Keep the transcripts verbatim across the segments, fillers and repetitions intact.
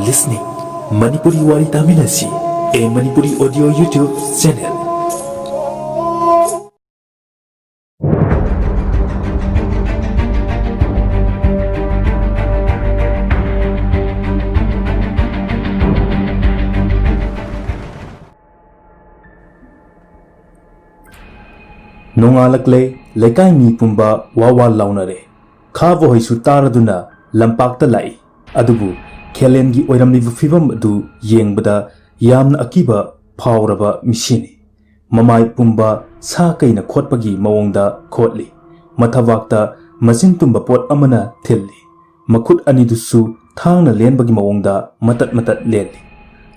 Listening Manipuri Wari Tamil Asi, a Manipuri audio YouTube channel. ꯅꯣꯡꯉꯥꯜꯂꯛꯂꯦ꯫ ꯂꯩꯀꯥꯏ ꯃꯤ ꯄꯨꯝꯕ ꯋꯥ ꯋꯥ ꯂꯥꯎꯅꯔꯦ꯫ ꯈꯥꯕ ꯍꯣꯏꯁꯨ ꯇꯥꯔꯗꯨꯅ ꯂꯝꯄꯥꯛꯇ ꯂꯥꯛꯏ꯫ ꯑꯗꯨꯕꯨ ꯈꯦꯂꯦꯟꯒꯤ ꯑꯣꯏꯔꯝꯂꯤꯕ ꯐꯤꯕꯝ ꯑꯗꯨ ꯌꯦꯡꯕꯗ ꯌꯥꯝꯅ ꯑꯀꯤꯕ ꯐꯥꯎꯔꯕ ꯃꯤꯁꯤꯅꯤ꯫ ꯃꯃꯥꯏ ꯄꯨꯝꯕ ꯁꯥ ꯀꯩꯅ ꯈꯣꯠꯄꯒꯤ ꯃꯑꯣꯡꯗ ꯈꯣꯠꯂꯤ꯫ ꯃꯊꯕꯥꯛꯇ ꯃꯆꯤꯟ ꯇꯨꯝꯕ ꯄꯣꯠ ꯑꯃꯅ ꯊꯤꯜꯂꯤ꯫ ꯃꯈꯨꯠ ꯑꯅꯤꯗꯨꯁꯨ ꯊꯥꯡꯅ ꯂꯦꯟꯕꯒꯤ ꯃꯑꯣꯡꯗ ꯃꯇꯠ ꯃꯇꯠ ꯂꯦꯜꯂꯤ꯫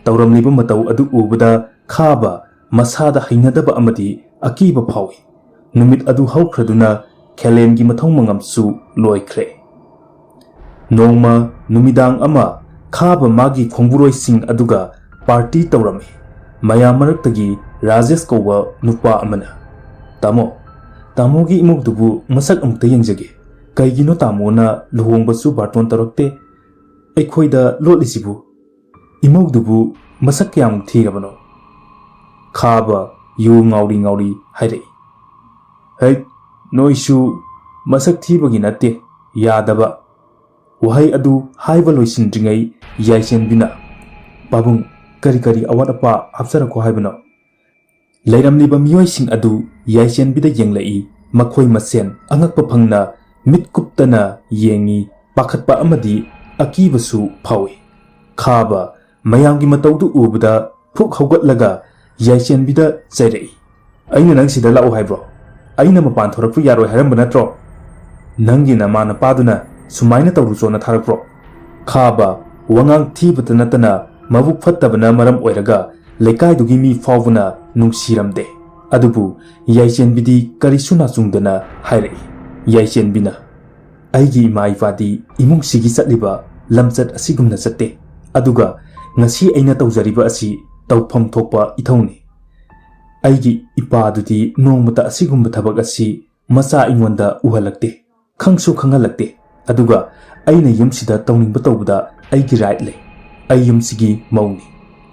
ꯇꯧꯔꯝꯂꯤꯕ ꯃꯇꯧ ꯑꯗꯨ ꯎꯕꯗ ꯈꯥꯕ ꯃꯁꯥꯗ ꯍꯩꯅꯗꯕ ꯑꯃꯗꯤ ꯑꯀꯤꯕ ꯐꯥꯎꯏ꯫ ꯅꯨꯃꯤꯠ ꯑꯗꯨ ꯍꯧꯈ꯭ꯔꯗꯨꯅ ꯈꯦꯂꯦꯟꯒꯤ ꯃꯊꯧ ꯃꯉꯝꯁꯨ ꯂꯣꯏꯈ꯭ꯔꯦ꯫ ꯅꯣꯡꯃ ꯅꯨꯃꯤꯗꯥꯡ ꯑꯃ ꯈꯥꯕ ꯃꯥꯒꯤ ꯈꯣꯡꯕꯨꯔꯣꯏꯁꯤꯡ ꯑꯗꯨꯒ ꯄꯥꯔꯇꯤ ꯇꯧꯔꯝꯃꯤ꯫ ꯃꯌꯥꯝ ꯃꯔꯛꯇꯒꯤ ꯔꯥꯖꯦꯁ ꯀꯧꯕ ꯅꯨꯄꯥ ꯑꯃꯅ, "ꯇꯥꯃꯣ, ꯇꯥꯃꯣꯒꯤ ꯏꯃꯧꯗꯨꯕꯨ ꯃꯁꯛ ꯑꯃꯨꯛꯇ ꯌꯦꯡꯖꯒꯦ꯫ ꯀꯩꯒꯤꯅꯣ ꯇꯥꯃꯣꯅ ꯂꯨꯍꯣꯡꯕꯁꯨ ꯕꯥꯔꯇꯣꯟ ꯇꯧꯔꯛꯇꯦ? ꯑꯩꯈꯣꯏꯗ ꯂꯣꯠꯂꯤꯁꯤꯕꯨ? ꯏꯃꯧꯗꯨꯕꯨ ꯃꯁꯛ ꯀꯌꯥꯃꯨꯛ ꯊꯤꯔꯕꯅꯣ?" ꯈꯥꯕ ꯌꯨ ꯉꯥꯎꯔꯤ ꯉꯥꯎꯔꯤ ꯍꯥꯏꯔꯛꯏ꯫ "ꯍꯩꯠ, ꯅꯣꯏꯁꯨ ꯃꯁꯛ ꯊꯤꯕꯒꯤ ꯅꯠꯇꯦ, ꯌꯥꯗꯕ꯫" ꯋꯥꯍꯩ ꯑꯗꯨ ꯍꯥꯏꯕ ꯂꯣꯏꯁꯤꯟꯗ꯭ꯔꯤꯉꯩ ꯌꯥꯏꯁꯦꯟꯕꯤꯅ, "ꯄꯥꯕꯨꯡ, ꯀꯔꯤ ꯀꯔꯤ ꯑꯋꯥꯠ ꯑꯄꯥ ꯍꯥꯞꯆꯔꯛꯈꯣ ꯍꯥꯏꯕꯅꯣ?" ꯂꯩꯔꯝꯂꯤꯕ ꯃꯤꯑꯣꯏꯁꯤꯡ ꯑꯗꯨ ꯌꯥꯏꯁꯦꯟꯕꯤꯗ ꯌꯦꯡꯂꯛꯏ꯫ ꯃꯈꯣꯏ ꯃꯁꯦꯟ ꯑꯉꯛꯄ ꯐꯪꯅ ꯃꯤꯠ ꯀꯨꯞꯇꯅ ꯌꯦꯡꯉꯤ꯫ ꯄꯥꯈꯠꯄ ꯑꯃꯗꯤ ꯑꯀꯤꯕꯁꯨ ꯐꯥꯎꯏ꯫ ꯈꯥꯕ ꯃꯌꯥꯝꯒꯤ ꯃꯇꯧꯗꯨ ꯎꯕꯗ ꯐꯨꯛ ꯍꯧꯒꯠꯂꯒ ꯌꯥꯏꯁꯦꯟꯕꯤꯗ ꯆꯩꯔꯛꯏ꯫ "ꯑꯩꯅ ꯅꯪ ꯁꯤꯗ ꯂꯥꯛꯎ ꯍꯥꯏꯕ꯭ꯔꯣ? ꯑꯩꯅ ꯃꯄꯥꯟ ꯊꯣꯔꯛꯄ ꯌꯥꯔꯣꯏ ꯍꯥꯏꯔꯝꯕ ꯅꯠꯇ꯭ꯔꯣ? ꯅꯪꯒꯤ ꯅꯃꯥ ꯅꯄꯥꯗꯨꯅ ꯁꯨꯃꯥꯏꯅ ꯇꯧꯔꯨꯆꯣꯅ ꯊꯥꯔꯛꯄ꯭ꯔꯣ?" ꯈꯥꯕ ꯋꯥꯉꯥꯡ ꯊꯤꯕꯇ ꯅꯠꯇꯅ ꯃꯕꯨꯛ ꯐꯠꯇꯕꯅ ꯃꯔꯝ ꯑꯣꯏꯔꯒ ꯂꯩꯀꯥꯏꯗꯨꯒꯤ ꯃꯤ ꯐꯥꯎꯕꯅ ꯅꯨꯡꯁꯤꯔꯝꯗꯦ꯫ ꯑꯗꯨꯕꯨ ꯌꯥꯏꯁꯦꯟꯕꯤꯗꯤ ꯀꯔꯤꯁꯨ ꯅꯥꯆꯨꯡꯗꯅ ꯍꯥꯏꯔꯛꯏ꯫ ꯌꯥꯏꯁꯦꯟꯕꯤꯅ, "ꯑꯩꯒꯤ ꯏꯃꯥ ꯏꯄꯥꯗꯤ ꯏꯃꯨꯡꯁꯤꯒꯤ ꯆꯠꯂꯤꯕ ꯂꯝꯆꯠ ꯑꯁꯤꯒꯨꯝꯅ ꯆꯠꯇꯦ꯫ ꯑꯗꯨꯒ ꯉꯁꯤ ꯑꯩꯅ ꯇꯧꯖꯔꯤꯕ ꯑꯁꯤ ꯇꯧꯐꯝ ꯊꯣꯛꯄ ꯏꯊꯧꯅꯤ꯫ ꯑꯩꯒꯤ ꯏꯄꯥꯗꯨꯗꯤ ꯅꯣꯡꯃꯇ ꯑꯁꯤꯒꯨꯝꯕ ꯊꯕꯛ ꯑꯁꯤ ꯃꯆꯥ ꯑꯩꯉꯣꯟꯗ ꯎꯍꯜꯂꯛꯇꯦ, ꯈꯪꯁꯨ ꯈꯪꯍꯜꯂꯛꯇꯦ꯫ ꯑꯗꯨꯒ ꯑꯩꯅ ꯌꯨꯝꯁꯤꯗ ꯇꯧꯅꯤꯡꯕ ꯇꯧꯕꯗ ꯑꯩꯒꯤ ꯔꯥꯏꯠ ꯂꯩ꯫ ꯑꯩ ꯌꯨꯝꯁꯤꯒꯤ ꯃꯧꯅꯤ꯫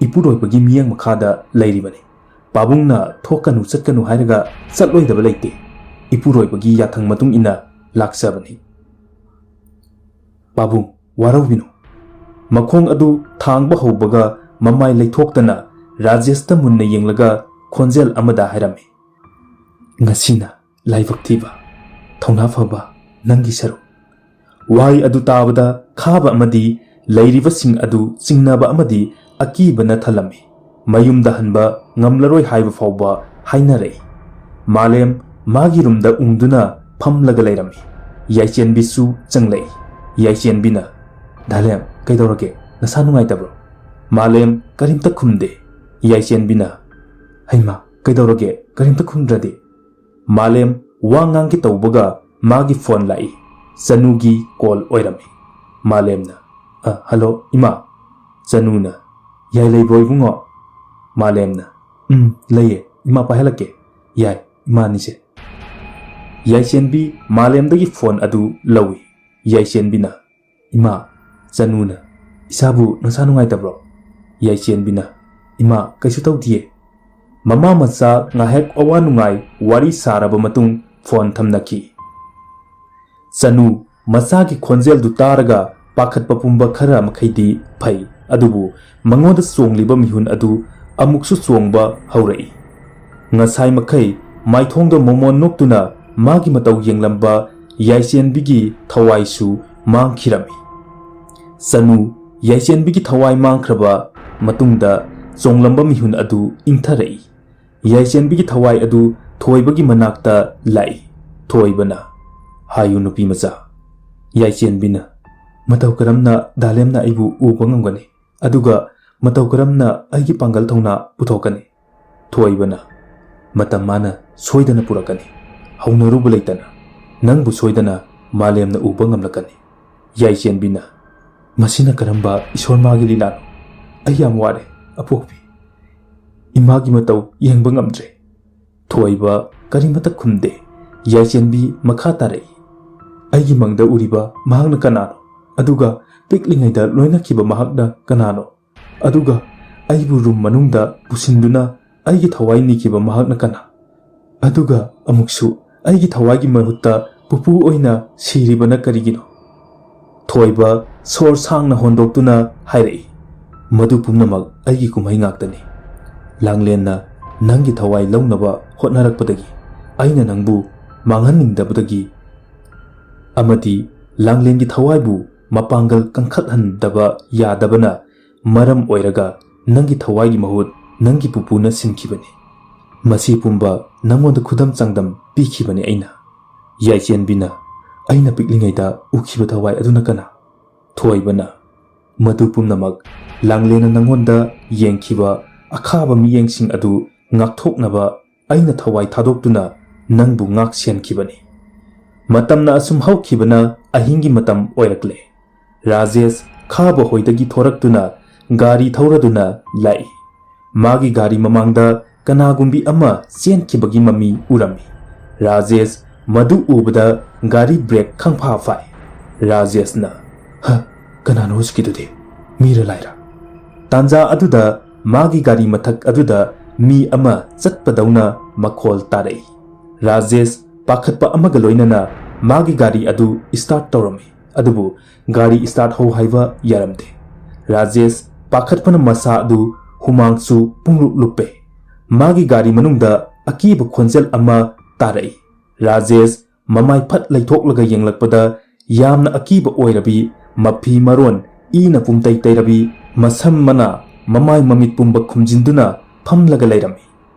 ꯏꯄꯨꯔꯣꯏꯕꯒꯤ ꯃꯤꯠꯌꯦꯡ ꯃꯈꯥꯗ ꯂꯩꯔꯤꯕꯅꯤ꯫ ꯄꯥꯕꯨꯡꯅ ꯊꯣꯛꯀꯅꯨ, ꯆꯠꯀꯅꯨ ꯍꯥꯏꯔꯒ ꯆꯠꯂꯣꯏꯗꯕ ꯂꯩꯇꯦ꯫ ꯏꯄꯨꯔꯣꯏꯕꯒꯤ ꯌꯥꯊꯪ ꯃꯇꯨꯡ ꯏꯟꯅ ꯂꯥꯛꯆꯕꯅꯤ꯫ ꯄꯥꯕꯨꯡ, ꯋꯥꯔꯧꯕꯤꯅꯨ꯫ ꯃꯈꯣꯡ ꯑꯗꯨ ꯊꯥꯡꯕ ꯍꯧꯕꯒ ꯃꯃꯥꯏ ꯂꯩꯊꯣꯛꯇꯅ ꯔꯥꯖꯦꯁꯇ ꯃꯨꯟꯅ ꯌꯦꯡꯂꯒ ꯈꯣꯟꯖꯦꯜ ꯑꯃꯗ ꯍꯥꯏꯔꯝꯃꯤ, "ꯉꯁꯤꯅ ꯂꯥꯏꯕꯛ ꯊꯤꯕ, ꯊꯧꯅꯥ ꯐꯕ ꯅꯪꯒꯤ ꯁꯔꯨꯛ"꯫ ꯋꯥꯍꯩ ꯑꯗꯨ ꯇꯥꯕꯗ ꯈꯥꯕ ꯑꯃꯗꯤ ꯂꯩꯔꯤꯕꯁꯤꯡ ꯑꯗꯨ ꯆꯤꯡꯅꯕ ꯑꯃꯗꯤ ꯑꯀꯤꯕꯅ ꯊꯜꯂꯝꯃꯤ꯫ ꯃꯌꯨꯝꯗ ꯍꯟꯕ ꯉꯝꯂꯔꯣꯏ ꯍꯥꯏꯕ ꯐꯥꯎꯕ ꯍꯥꯏꯅꯔꯛꯏ꯫ ꯃꯥꯂꯦꯝ ꯃꯥꯒꯤ ꯔꯨꯝꯗ ꯎꯪꯗꯨꯅ ꯐꯝꯂꯒ ꯂꯩꯔꯝꯃꯤ꯫ ꯌꯥꯏꯆꯦꯟꯕꯤꯁꯨ ꯆꯪꯂꯛꯏ꯫ ꯌꯥꯏꯆꯦꯟꯕꯤꯅ, "ꯗꯥꯂꯦꯝ, ꯀꯩꯗꯧꯔꯒꯦ? ꯅꯁꯥ ꯅꯨꯡꯉꯥꯏꯇꯕ꯭ꯔꯣ?" ꯃꯥꯂꯦꯝ ꯀꯔꯤꯝꯇ ꯈꯨꯝꯗꯦ꯫ ꯌꯥꯏꯆꯦꯟꯕꯤꯅ, "ꯍꯩꯃꯥ, ꯀꯩꯗꯧꯔꯒꯦ? ꯀꯔꯤꯝꯇ ꯈꯨꯝꯗ꯭ꯔꯗꯤ?" ꯃꯥꯂꯦꯝ ꯋꯥ ꯉꯥꯡꯒꯦ ꯇꯧꯕꯒ ꯃꯥꯒꯤ ꯐꯣꯟ ꯂꯥꯛꯏ꯫ ꯆꯅꯨꯒꯤ ꯀꯣꯜ ꯑꯣꯏꯔꯝꯃꯤ꯫ ꯃꯥꯂꯦꯝꯅ, "ꯑ, ꯍꯜꯂꯣ, ꯏꯃꯥ?" ꯆꯅꯨꯅ, "ꯌꯥꯏ ꯂꯩꯕ꯭ꯔꯣ ꯏꯕꯨꯡꯉꯣ?" ꯃꯥꯂꯦꯝꯅ, "ꯎꯝ, ꯂꯩꯌꯦ꯫ ꯏꯃꯥ ꯄꯥꯏꯍꯜꯂꯛꯀꯦ?" "ꯌꯥꯏ, ꯏꯃꯥꯅꯤꯁꯦ"꯫ ꯌꯥꯏꯆꯦꯟꯕꯤ ꯃꯥꯂꯦꯝꯗꯒꯤ ꯐꯣꯟ ꯑꯗꯨ ꯂꯧꯏ꯫ ꯌꯥꯏꯆꯦꯟꯕꯤꯅ, "ꯏꯃꯥ, ꯆꯅꯨꯅ, ꯏꯁꯥꯕꯨ ꯅꯁꯥ ꯅꯨꯡꯉꯥꯏꯇꯕ꯭ꯔꯣ?" ꯌꯥꯏꯆꯦꯟꯕꯤꯅ, "ꯏꯃꯥ, ꯀꯩꯁꯨ ꯇꯧꯗꯤꯌꯦ"꯫ ꯃꯃꯥ ꯃꯆꯥ ꯉꯥꯏꯍꯥꯛ ꯑꯋꯥ ꯅꯨꯡꯉꯥꯏ ꯋꯥꯔꯤ ꯁꯥꯔꯕ ꯃꯇꯨꯡ ꯐꯣꯟ ꯊꯝꯅꯈꯤ꯫ ꯆꯅꯨ ꯃꯆꯥꯒꯤ ꯈꯣꯟꯖꯦꯜꯗꯨ ꯇꯥꯔꯒ ꯄꯥꯈꯠꯄ ꯄꯨꯝꯕ ꯈꯔ ꯃꯈꯩꯗꯤ ꯐꯩ, ꯑꯗꯨꯕꯨ ꯃꯉꯣꯟꯗ ꯆꯣꯡꯂꯤꯕ ꯃꯤꯍꯨꯟ ꯑꯗꯨ ꯑꯃꯨꯛꯁꯨ ꯆꯣꯡꯕ ꯍꯧꯔꯛꯏ꯫ ꯉꯁꯥꯏ ꯃꯈꯩ ꯃꯥꯏꯊꯣꯡꯗ ꯃꯣꯃꯣꯟ ꯅꯣꯛꯇꯨꯅ ꯃꯥꯒꯤ ꯃꯇꯧ ꯌꯦꯡꯂꯝꯕ ꯌꯥꯏꯆꯦꯟꯕꯤꯒꯤ ꯊꯋꯥꯏꯁꯨ ꯃꯥꯡꯈꯤꯔꯝꯃꯤ꯫ ꯆꯅꯨ ꯌꯥꯏꯆꯦꯟꯕꯤꯒꯤ ꯊꯋꯥꯏ ꯃꯥꯡꯈ꯭ꯔꯕ ꯃꯇꯨꯡꯗ ꯆꯣꯡꯂꯝꯕ ꯃꯤꯍꯨꯟ ꯑꯗꯨ ꯏꯪꯊꯔꯛꯏ꯫ ꯌꯥꯏꯆꯦꯟꯕꯤꯒꯤ ꯊꯋꯥꯏ ꯑꯗꯨ ꯊꯣꯏꯕꯒꯤ ꯃꯅꯥꯛꯇ ꯂꯥꯛꯏ꯫ ꯊꯣꯏꯕꯅ, "ꯍꯥꯏꯌꯨ ꯅꯨꯄꯤ ꯃꯆꯥ"꯫ ꯌꯥꯏꯆꯦꯟꯕꯤꯅ, "ꯃꯇꯧ ꯀꯔꯝꯅ ꯗꯥꯂꯦꯝꯅ ꯑꯩꯕꯨ ꯎꯕ ꯉꯝꯒꯅꯤ? ꯑꯗꯨꯒ ꯃꯇꯧ ꯀꯔꯝꯅ ꯑꯩꯒꯤ ꯄꯥꯡꯒꯜ ꯊꯧꯅꯥ ꯄꯨꯊꯣꯛꯀꯅꯤ?" ꯊꯣꯏꯕꯅ, "ꯃꯇꯝ ꯃꯥꯅ ꯁꯣꯏꯗꯅ ꯄꯨꯔꯛꯀꯅꯤ꯫ ꯍꯧꯅꯔꯨꯕ ꯂꯩꯇꯅ ꯅꯪꯕꯨ ꯁꯣꯏꯗꯅ ꯃꯥꯂꯦꯝꯅ ꯎꯕ ꯉꯝꯂꯛꯀꯅꯤ"꯫ ꯌꯥꯏꯆꯦꯟꯕꯤꯅ, "ꯃꯁꯤꯅ ꯀꯔꯝꯕ ꯏꯁꯣꯔ ꯃꯥꯒꯤ ꯂꯤꯂꯥꯅꯣ? ꯑꯩ ꯌꯥꯝ ꯋꯥꯔꯦ, ꯑꯄꯣꯛꯄꯤ꯫ ꯏꯃꯥꯒꯤ ꯃꯇꯧ ꯌꯦꯡꯕ ꯉꯝꯗ꯭ꯔꯦ"꯫ ꯊꯣꯏꯕ ꯀꯔꯤꯃꯠꯇ ꯈꯨꯝꯗꯦ꯫ ꯌꯥꯏꯆꯦꯟꯕꯤ ꯃꯈꯥ ꯇꯥꯔꯛꯏ, "ꯑꯩꯒꯤ ꯃꯪꯗ ꯎꯔꯤꯕ ꯃꯍꯥꯛꯅ ꯀꯅꯥꯅꯣ? ꯑꯗꯨꯒ ꯄꯤꯛꯂꯤꯉꯩꯗ ꯂꯣꯏꯅꯈꯤꯕ ꯃꯍꯥꯛꯅ ꯀꯅꯥꯅꯣ? ꯑꯗꯨꯒ ꯑꯩꯕꯨ ꯔꯨꯝ ꯃꯅꯨꯡꯗ ꯄꯨꯁꯤꯟꯗꯨꯅ ꯑꯩꯒꯤ ꯊꯋꯥꯏ ꯅꯤꯈꯤꯕ ꯃꯍꯥꯛꯅ ꯀꯅꯥ? ꯑꯗꯨꯒ ꯑꯃꯨꯛꯁꯨ ꯑꯩꯒꯤ ꯊꯋꯥꯏꯒꯤ ꯃꯍꯨꯠꯇ ꯄꯨꯄꯨ ꯑꯣꯏꯅ ꯁꯤꯔꯤꯕꯅ ꯀꯔꯤꯒꯤꯅꯣ? ꯊꯣꯏꯕ ꯁꯣꯔ ꯁꯥꯡꯅ ꯍꯣꯟꯗꯣꯛꯇꯨꯅ ꯍꯥꯏꯔꯛꯏ, "ꯃꯗꯨ ꯄꯨꯝꯅꯃꯛ ꯑꯩꯒꯤ ꯀꯨꯝꯍꯩ ꯉꯥꯛꯇꯅꯤ꯫ ꯂꯥꯡꯂꯦꯟꯅ ꯅꯪꯒꯤ ꯊꯋꯥꯏ ꯂꯧꯅꯕ ꯍꯣꯠꯅꯔꯛꯄꯗꯒꯤ ꯑꯩꯅ ꯅꯪꯕꯨ ꯃꯥꯡꯍꯟꯅꯤꯡꯗꯕꯗꯒꯤ ꯑꯃꯗꯤ ꯂꯥꯡꯂꯦꯟꯒꯤ ꯊꯋꯥꯏꯕꯨ ꯃꯄꯥꯡꯒꯜ ꯀꯟꯈꯠꯍꯟꯗꯕ ꯌꯥꯗꯕꯅ ꯃꯔꯝ ꯑꯣꯏꯔꯒ ꯅꯪꯒꯤ ꯊꯋꯥꯏꯒꯤ ꯃꯍꯨꯠ ꯅꯪꯒꯤ ꯄꯨꯄꯨꯅ ꯁꯤꯟꯈꯤꯕꯅꯤ꯫ ꯃꯁꯤ ꯄꯨꯝꯕ ꯅꯪꯉꯣꯟꯗ ꯈꯨꯗꯝ ꯆꯥꯡꯗꯝ ꯄꯤꯈꯤꯕꯅꯤ ꯑꯩꯅ꯫" ꯌꯥꯏꯆꯦꯟꯕꯤꯅ, "ꯑꯩꯅ ꯄꯤꯛꯂꯤꯉꯩꯗ ꯎꯈꯤꯕ ꯊꯋꯥꯏ ꯑꯗꯨꯅ ꯀꯅꯥ?" ꯊꯣꯏꯕꯅ, "ꯃꯗꯨ ꯄꯨꯝꯅꯃꯛ ꯂꯥꯡꯂꯦꯟꯅ ꯅꯪꯉꯣꯟꯗ ꯌꯦꯡꯈꯤꯕ ꯑꯈꯥꯕ ꯃꯤꯠꯌꯦꯡꯁꯤꯡ ꯑꯗꯨ ꯉꯥꯛꯊꯣꯛꯅꯕ ꯑꯩꯅ ꯊꯋꯥꯏ ꯊꯥꯗꯣꯛꯇꯨꯅ ꯅꯪꯕꯨ ꯉꯥꯛ ꯁꯦꯟꯈꯤꯕꯅꯤ꯫" ꯃꯇꯝꯅ ꯑꯁꯨꯝ ꯍꯧꯈꯤꯕꯅ ꯑꯍꯤꯡꯒꯤ ꯃꯇꯝ ꯑꯣꯏꯔꯛꯂꯦ꯫ ꯔꯥꯖꯦꯁ ꯈꯥꯕ ꯍꯣꯏꯗꯒꯤ ꯊꯣꯔꯛꯇꯨꯅ ꯒꯥꯔꯤ ꯊꯧꯔꯗꯨꯅ ꯂꯥꯛꯏ꯫ ꯃꯥꯒꯤ ꯒꯥꯔꯤ ꯃꯃꯥꯡꯗ ꯀꯅꯥꯒꯨꯝꯕꯤ ꯑꯃ ꯆꯦꯟꯈꯤꯕꯒꯤ ꯃꯃꯤ ꯎꯔꯝꯃꯤ꯫ ꯔꯥꯖꯦꯁ ꯃꯗꯨ ꯎꯕꯗ ꯒꯥꯔꯤ ꯕ꯭ꯔꯦꯛ ꯈꯪꯐꯥ ꯐꯥꯏ꯫ ꯔꯥꯖꯦꯁꯅ, "ꯍ, ꯀꯅꯥꯅꯣ ꯍꯧꯖꯤꯛꯀꯤꯗꯨꯗꯤ? ꯃꯤꯔ ꯂꯥꯏꯔ?" ꯇꯥꯟꯖꯥ ꯑꯗꯨꯗ ꯃꯥꯒꯤ ꯒꯥꯔꯤ ꯃꯊꯛ ꯑꯗꯨꯗ ꯃꯤ ꯑꯃ ꯆꯠꯄꯗꯧꯅ ꯃꯈꯣꯜ ꯇꯥꯔꯛꯏ꯫ ꯔꯥꯖꯦꯁ ꯄꯥꯈꯠꯄ ꯑꯃꯒ ꯂꯣꯏꯅꯅ ꯃꯥꯒꯤ ꯒꯥꯔꯤ ꯑꯗꯨ ꯁ꯭ꯇꯥꯔꯠ ꯇꯧꯔꯝꯃꯤ꯫ ꯑꯗꯨꯕꯨ ꯒꯥꯔꯤ ꯁ꯭ꯇꯥꯔꯠ ꯍꯧ ꯍꯥꯏꯕ ꯌꯥꯔꯝꯗꯦ꯫ ꯔꯥꯖꯦꯁ ꯄꯥꯈꯠꯄꯅ ꯃꯁꯥ ꯑꯗꯨ ꯍꯨꯃꯥꯡꯁꯨ ꯄꯨꯡꯂꯨꯞ ꯂꯨꯞꯄꯦ꯫ ꯃꯥꯒꯤ ꯒꯥꯔꯤ ꯃꯅꯨꯡꯗ ꯑꯀꯤꯕ ꯈꯣꯟꯖꯦꯜ ꯑꯃ ꯇꯥꯔꯛꯏ꯫ ꯔꯥꯖꯦꯁ ꯃꯃꯥꯏ ꯐꯠ ꯂꯩꯊꯣꯛꯂꯒ ꯌꯦꯡꯂꯛꯄꯗ ꯌꯥꯝꯅ ꯑꯀꯤꯕ ꯑꯣꯏꯔꯕꯤ, ꯃꯐꯤ ꯃꯔꯣꯟ ꯏꯅ ꯄꯨꯝꯇꯩ ꯇꯩꯔꯕꯤ, ꯃꯁꯝ ꯃꯅꯥ, ꯃꯃꯥꯏ ꯃꯃꯤꯠ ꯄꯨꯝꯕ ꯈꯨꯝꯖꯤꯟꯗꯨꯅ ꯐꯝꯂꯒ ꯂꯩꯔꯝꯃꯤ꯫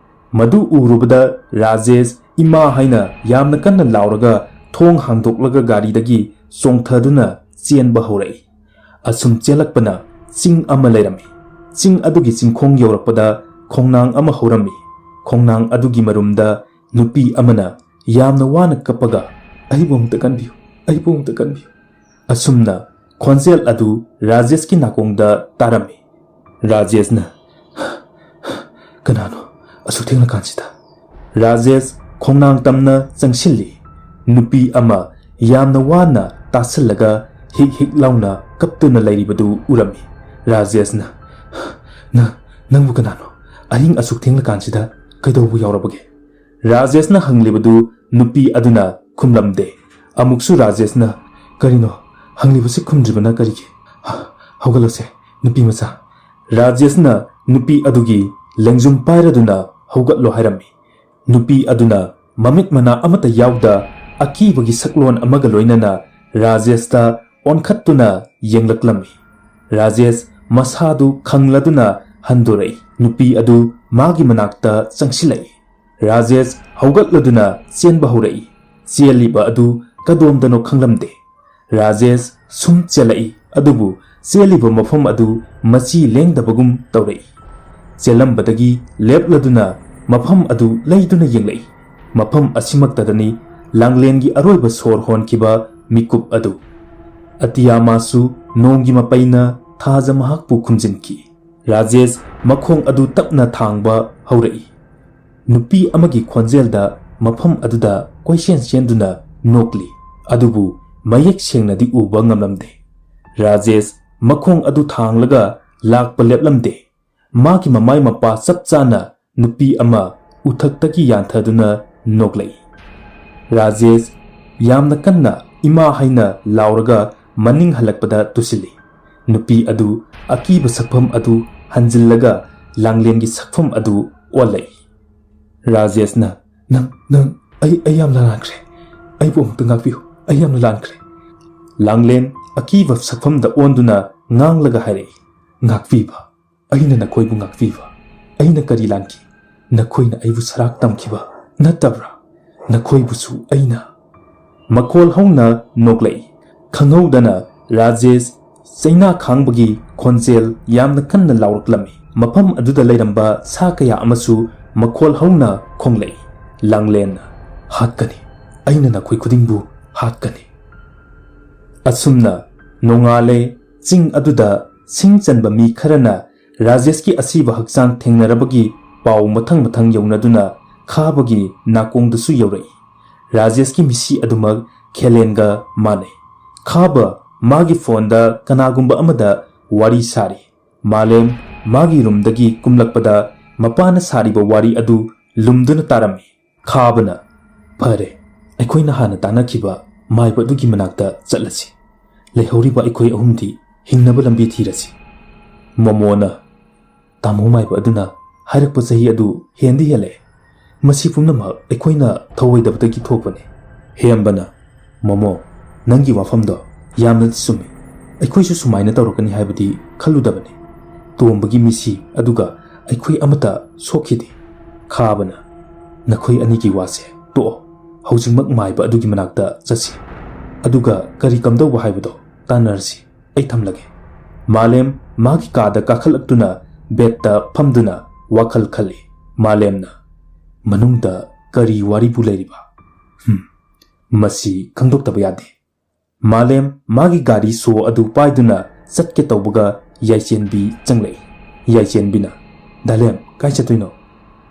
ꯃꯗꯨ ꯎꯔꯨꯕꯗ ꯔꯥꯖꯦꯁ "ꯏꯃꯥ" ꯍꯥꯏꯅ ꯌꯥꯝꯅ ꯀꯟꯅ ꯂꯥꯎꯔꯒ ꯊꯣꯡ ꯍꯥꯡꯗꯣꯛꯂꯒ ꯒꯥꯔꯤꯗꯒꯤ ꯆꯣꯡꯊꯗꯨꯅ ꯆꯦꯟꯕ ꯍꯧꯔꯛꯏ꯫ ꯑꯁꯨꯝ ꯆꯦꯜꯂꯛꯄꯅ ꯆꯤꯡ ꯑꯃ ꯂꯩꯔꯝꯃꯤ꯫ ꯆꯤꯡ ꯑꯗꯨꯒꯤ ꯆꯤꯡꯈꯣꯡ ꯌꯧꯔꯛꯄꯗ ꯈꯣꯡꯅꯥꯡ ꯑꯃ ꯍꯧꯔꯝꯃꯤ꯫ ꯈꯣꯡꯅꯥꯡ ꯑꯗꯨꯒꯤ ꯃꯔꯨꯝꯗ ꯅꯨꯄꯤ ꯑꯃꯅ ꯌꯥꯝꯅ ꯋꯥꯅ ꯀꯞꯄꯒ, "ꯑꯩꯕꯨ ꯑꯃꯨꯛꯇ ꯀꯟꯕꯤꯌꯨ, ꯑꯩꯕꯨ ꯑꯃꯨꯛꯇ ꯀꯟꯕꯤꯌꯨ꯫" ꯑꯁꯨꯝꯅ ꯈꯣꯟꯖꯦꯜ ꯑꯗꯨ ꯔꯥꯖꯦꯁꯀꯤ ꯅꯥꯀꯣꯡꯗ ꯇꯥꯔꯝꯃꯤ꯫ ꯔꯥꯖꯦꯁꯅ, "ꯀꯅꯥꯅꯣ ꯑꯁꯨꯛ ꯊꯦꯡꯂꯀꯥꯟꯁꯤꯗ?" ꯔꯥꯖꯦꯁ ꯈꯣꯡꯅꯥꯡ ꯇꯝꯅ ꯆꯪꯁꯤꯜꯂꯤ꯫ ꯅꯨꯄꯤ ꯑꯃ ꯌꯥꯝꯅ ꯋꯥꯅ ꯇꯥꯁꯤꯜꯂꯒ ꯍꯤꯛ ꯍꯤꯛ ꯂꯥꯎꯅ ꯀꯞꯇꯨꯅ ꯂꯩꯔꯤꯕꯗꯨ ꯎꯔꯝꯃꯤ꯫ ꯔꯥꯖꯦꯁꯅ, "ꯅ-, ꯅꯪꯕꯨ ꯀꯅꯥꯅꯣ? ꯑꯍꯤꯡ ꯑꯁꯨꯛ ꯊꯦꯡꯂꯀꯥꯟꯁꯤꯗ ꯀꯩꯗꯧꯕ ꯌꯥꯎꯔꯕꯒꯦ?" ꯔꯥꯖꯦꯁꯅ ꯍꯪꯂꯤꯕꯗꯨ ꯅꯨꯄꯤ ꯑꯗꯨꯅ ꯈꯨꯝꯂꯝꯗꯦ꯫ ꯑꯃꯨꯛꯁꯨ ꯔꯥꯖꯦꯁꯅ, "ꯀꯔꯤꯅꯣ? ꯍꯪꯂꯤꯕꯁꯤ ꯈꯨꯝꯗ꯭ꯔꯤꯕꯅ ꯀꯔꯤꯒꯤ? ꯍ-, ꯍꯧꯒꯠꯂꯣꯁꯦ, ꯅꯨꯄꯤ ꯃꯆꯥ꯫" ꯔꯥꯖꯦꯁꯅ ꯅꯨꯄꯤ ꯑꯗꯨꯒꯤ ꯂꯦꯡꯖꯨꯝ ꯄꯥꯏꯔꯗꯨꯅ ꯍꯧꯒꯠꯂꯣ ꯍꯥꯏꯔꯝꯃꯤ꯫ ꯅꯨꯄꯤ ꯑꯗꯨꯅ ꯃꯃꯤꯠ ꯃꯅꯥ ꯑꯃꯠꯇ ꯌꯥꯎꯗ ꯑꯀꯤꯕꯒꯤ ꯁꯛꯂꯣꯟ ꯑꯃꯒ ꯂꯣꯏꯅꯅ ꯔꯥꯖꯦꯁꯇ ꯑꯣꯟꯈꯠꯇꯨꯅ ꯌꯦꯡꯂꯛꯂꯝꯃꯤ꯫ ꯔꯥꯖꯦꯁ ꯃꯁꯥꯗꯨ ꯈꯪꯂꯗꯨꯅ ꯍꯟꯗꯣꯔꯛꯏ꯫ ꯅꯨꯄꯤ ꯑꯗꯨ ꯃꯥꯒꯤ ꯃꯅꯥꯛꯇ ꯆꯪꯁꯤꯜꯂꯛꯏ꯫ ꯔꯥꯖꯦꯁ ꯍꯧꯒꯠꯂꯗꯨꯅ ꯆꯦꯟꯕ ꯍꯧꯔꯛꯏ꯫ ꯆꯦꯜꯂꯤꯕ ꯑꯗꯨ ꯀꯗꯣꯝꯗꯅꯣ ꯈꯪꯂꯝꯗꯦ꯫ ꯔꯥꯖꯦꯁ ꯁꯨꯝ ꯆꯦꯜꯂꯛꯏ, ꯑꯗꯨꯕꯨ ꯆꯦꯜꯂꯤꯕ ꯃꯐꯝ ꯑꯗꯨ ꯃꯆꯤ ꯂꯦꯡꯗꯕꯒꯨꯝ ꯇꯧꯔꯛꯏ꯫ ꯆꯦꯜꯂꯝꯕꯗꯒꯤ ꯂꯦꯞꯂꯗꯨꯅ ꯃꯐꯝ ꯑꯗꯨ ꯂꯩꯗꯨꯅ ꯌꯦꯡꯂꯛꯏ꯫ ꯃꯐꯝ ꯑꯁꯤꯃꯛꯇꯗꯅꯤ ꯂꯥꯡꯂꯦꯟꯒꯤ ꯑꯔꯣꯏꯕ ꯁꯣꯔ ꯍꯣꯟꯈꯤꯕ ꯃꯤꯀꯨꯞ ꯑꯗꯨ꯫ ꯑꯇꯤꯌꯥꯃꯥꯁꯨ ꯅꯣꯡꯒꯤ ꯃꯄꯩꯅ ꯊꯥꯖ ꯃꯍꯥꯛꯄꯨ ꯈꯨꯝꯖꯤꯟꯈꯤ꯫ ꯔꯥꯖꯦꯁ ꯃꯈꯣꯡ ꯑꯗꯨ ꯇꯞꯅ ꯊꯥꯡꯕ ꯍꯧꯔꯛꯏ꯫ ꯅꯨꯄꯤ ꯑꯃꯒꯤ ꯈꯣꯟꯖꯦꯜꯗ ꯃꯐꯝ ꯑꯗꯨꯗ ꯀꯣꯏꯆꯦꯟ ꯆꯦꯟꯗꯨꯅ ꯅꯣꯛꯂꯤ, ꯑꯗꯨꯕꯨ ꯃꯌꯦꯛ ꯁꯦꯡꯅꯗꯤ ꯎꯕ ꯉꯝꯂꯝꯗꯦ꯫ ꯔꯥꯖꯦꯁ ꯃꯈꯣꯡ ꯑꯗꯨ ꯊꯥꯡꯂꯒ ꯂꯥꯛꯄ ꯂꯦꯞꯂꯝꯗꯦ꯫ ꯃꯥꯒꯤ ꯃꯃꯥꯏ ꯃꯄꯥ ꯆꯞ ꯆꯥꯅ ꯅꯨꯄꯤ ꯑꯃ ꯎꯊꯛꯇꯒꯤ ꯌꯥꯟꯊꯗꯨꯅ ꯅꯣꯛꯂꯛꯏ꯫ ꯔꯥꯖꯦꯁ ꯌꯥꯝꯅ ꯀꯟꯅ "ꯏꯃꯥ" ꯍꯥꯏꯅ ꯂꯥꯎꯔꯒ ꯃꯅꯤꯡ ꯍꯜꯂꯛꯄꯗ ꯇꯨꯁꯤꯜꯂꯤ꯫ ꯅꯨꯄꯤ ꯑꯗꯨ ꯑꯀꯤꯕ ꯁꯛꯐꯝ ꯑꯗꯨ ꯍꯟꯖꯤꯜꯂꯒ ꯂꯥꯡꯂꯦꯟꯒꯤ ꯁꯛꯐꯝ ꯑꯗꯨ ꯑꯣꯜꯂꯛꯏ꯫ ꯔꯥꯖꯦꯁꯅ, "ꯅꯪ, ꯅꯪ, ꯑꯩ, ꯑꯩ ꯌꯥꯝꯅ ꯂꯥꯟꯈ꯭ꯔꯦ꯫ ꯑꯩꯕꯨ ꯑꯃꯨꯛꯇ ꯉꯥꯛꯄꯤꯌꯨ꯫ ꯑꯩ ꯌꯥꯝꯅ ꯂꯥꯟꯈ꯭ꯔꯦ꯫" ꯂꯥꯡꯂꯦꯟ ꯑꯀꯤꯕ ꯁꯛꯐꯝꯗ ꯑꯣꯟꯗꯨꯅ ꯉꯥꯡꯂꯒ ꯍꯥꯏꯔꯛꯏ, "ꯉꯥꯛꯄꯤꯕ? ꯑꯩꯅ ꯅꯈꯣꯏꯕꯨ ꯉꯥꯛꯄꯤꯕ? ꯑꯩꯅ ꯀꯔꯤ ꯂꯥꯟꯈꯤ? ꯅꯈꯣꯏꯅ ꯑꯩꯕꯨ ꯁꯔꯥꯛ ꯇꯝꯈꯤꯕ ꯅꯠꯇꯕ꯭ꯔꯥ? ꯅꯈꯣꯏꯕꯨꯁꯨ ꯑꯩꯅ?" ꯃꯈꯣꯜ ꯍꯧꯅ ꯅꯣꯛꯂꯛꯏ꯫ ꯈꯪꯍꯧꯗꯅ ꯔꯥꯖꯦꯁ ꯆꯩꯅꯥ ꯈꯥꯡꯕꯒꯤ ꯈꯣꯟꯖꯦꯜ ꯌꯥꯝꯅ ꯀꯟꯅ ꯂꯥꯎꯔꯛꯂꯝꯃꯤ꯫ ꯃꯐꯝ ꯑꯗꯨꯗ ꯂꯩꯔꯝꯕ ꯁꯥ ꯀꯌꯥ ꯑꯃꯁꯨ ꯃꯈꯣꯜ ꯍꯧꯅ ꯈꯣꯡꯂꯛꯏ꯫ ꯂꯥꯡꯂꯦꯟꯅ, "ꯍꯥꯠꯀꯅꯤ, ꯑꯩꯅ ꯅꯈꯣꯏ ꯈꯨꯗꯤꯡꯕꯨ ꯍꯥꯠꯀꯅꯤ꯫" ꯑꯁꯨꯝꯅ ꯅꯣꯡꯉꯥꯜꯂꯦ꯫ ꯆꯤꯡ ꯑꯗꯨꯗ ꯁꯤꯡ ꯆꯟꯕ ꯃꯤ ꯈꯔꯅ ꯔꯥꯖꯦꯁꯀꯤ ꯑꯁꯤꯕ ꯍꯛꯆꯥꯡ ꯊꯦꯡꯅꯔꯕꯒꯤ ꯄꯥꯎ ꯃꯊꯪ ꯃꯊꯪ ꯌꯧꯅꯗꯨꯅ ꯈꯥꯕꯒꯤ ꯅꯥꯀꯣꯡꯗꯁꯨ ꯌꯧꯔꯛꯏ꯫ ꯔꯥꯖꯦꯁꯀꯤ ꯃꯤꯁꯤ ꯑꯗꯨꯃꯛ ꯈꯦꯂꯦꯟꯒ ꯃꯥꯟꯅꯩ꯫ ꯈꯥꯕ ꯃꯥꯒꯤ ꯐꯣꯟꯗ ꯀꯅꯥꯒꯨꯝꯕ ꯑꯃꯗ ꯋꯥꯔꯤ ꯁꯥꯔꯤ꯫ ꯃꯥꯂꯦꯝ ꯃꯥꯒꯤ ꯔꯨꯝꯗꯒꯤ ꯀꯨꯝꯂꯛꯄꯗ ꯃꯄꯥꯅ ꯁꯥꯔꯤꯕ ꯋꯥꯔꯤ ꯑꯗꯨ ꯂꯨꯝꯗꯨꯅ ꯇꯥꯔꯝꯃꯤ꯫ ꯈꯥꯕꯅ, "ꯐꯔꯦ, ꯑꯩꯈꯣꯏꯅ ꯍꯥꯟꯅ ꯇꯥꯟꯅꯈꯤꯕ ꯃꯥꯏꯕ ꯑꯗꯨꯒꯤ ꯃꯅꯥꯛꯇ ꯆꯠꯂꯁꯤ꯫ ꯂꯩꯍꯧꯔꯤꯕ ꯑꯩꯈꯣꯏ ꯑꯍꯨꯝꯗꯤ ꯍꯤꯡꯅꯕ ꯂꯝꯕꯤ ꯊꯤꯔꯁꯤ꯫" ꯃꯣꯃꯣꯅ, "ꯇꯥꯃꯣ ꯃꯥꯏꯕ ꯑꯗꯨꯅ ꯍꯥꯏꯔꯛꯄ ꯆꯍꯤ ꯑꯗꯨ ꯍꯦꯟꯗꯤ ꯍꯦꯜꯂꯛꯑꯦ꯫ ꯃꯁꯤ ꯄꯨꯝꯅꯃꯛ ꯑꯩꯈꯣꯏꯅ ꯊꯧꯑꯣꯏꯗꯕꯗꯒꯤ ꯊꯣꯛꯄꯅꯤ꯫" ꯍꯦꯝꯕꯅ, "ꯃꯣꯃꯣ, ꯅꯪꯒꯤ ꯋꯥꯐꯝꯗꯣ ꯌꯥꯝꯅ ꯆꯨꯝꯃꯤ꯫ ꯑꯩꯈꯣꯏꯁꯨ ꯁꯨꯃꯥꯏꯅ ꯇꯧꯔꯛꯀꯅꯤ ꯍꯥꯏꯕꯗꯤ ꯈꯜꯂꯨꯗꯕꯅꯤ꯫ ꯇꯣꯝꯕꯒꯤ ꯃꯤꯁꯤ ꯑꯗꯨꯒ ꯑꯩꯈꯣꯏ ꯑꯃꯠꯇ ꯁꯣꯛꯈꯤꯗꯦ꯫" ꯈꯥꯕꯅ, "ꯅꯈꯣꯏ ꯑꯅꯤꯒꯤ ꯋꯥꯁꯦ ꯇꯣꯛꯑꯣ꯫ ꯍꯧꯖꯤꯛꯃꯛ ꯃꯥꯏꯕ ꯑꯗꯨꯒꯤ ꯃꯅꯥꯛꯇ ꯆꯠꯁꯤ꯫ ꯑꯗꯨꯒ ꯀꯔꯤ ꯀꯝꯗꯧꯕ ꯍꯥꯏꯕꯗꯣ ꯇꯥꯟꯅꯔꯁꯤ꯫ ꯑꯩ ꯊꯝꯂꯒꯦ꯫" ꯃꯥꯂꯦꯝ ꯃꯥꯒꯤ ꯀꯥꯗ ꯀꯥꯈꯠꯂꯛꯇꯨꯅ ꯕꯦꯗꯇ ꯐꯝꯗꯨꯅ ꯋꯥꯈꯜ ꯈꯜꯂꯤ꯫ ꯃꯥꯂꯦꯝꯅ, "ꯃꯅꯨꯡꯗ ꯀꯔꯤ ꯋꯥꯔꯤꯕꯨ ꯂꯩꯔꯤꯕ? ꯍꯝ, ꯃꯁꯤ ꯈꯪꯗꯣꯛꯇꯕ ꯌꯥꯗꯦ꯫" ꯃꯥꯂꯦꯝ ꯃꯥꯒꯤ ꯒꯥꯔꯤ ꯁꯣ ꯑꯗꯨ ꯄꯥꯏꯗꯨꯅ ꯆꯠꯀꯦ ꯇꯧꯕꯒ ꯌꯥꯏꯆꯦꯟꯕꯤ ꯆꯪꯂꯛꯏ꯫ ꯌꯥꯏꯆꯦꯟꯕꯤꯅ, "ꯗꯥꯂꯦꯝ, ꯀꯥꯏ ꯆꯠꯇꯣꯏꯅꯣ?"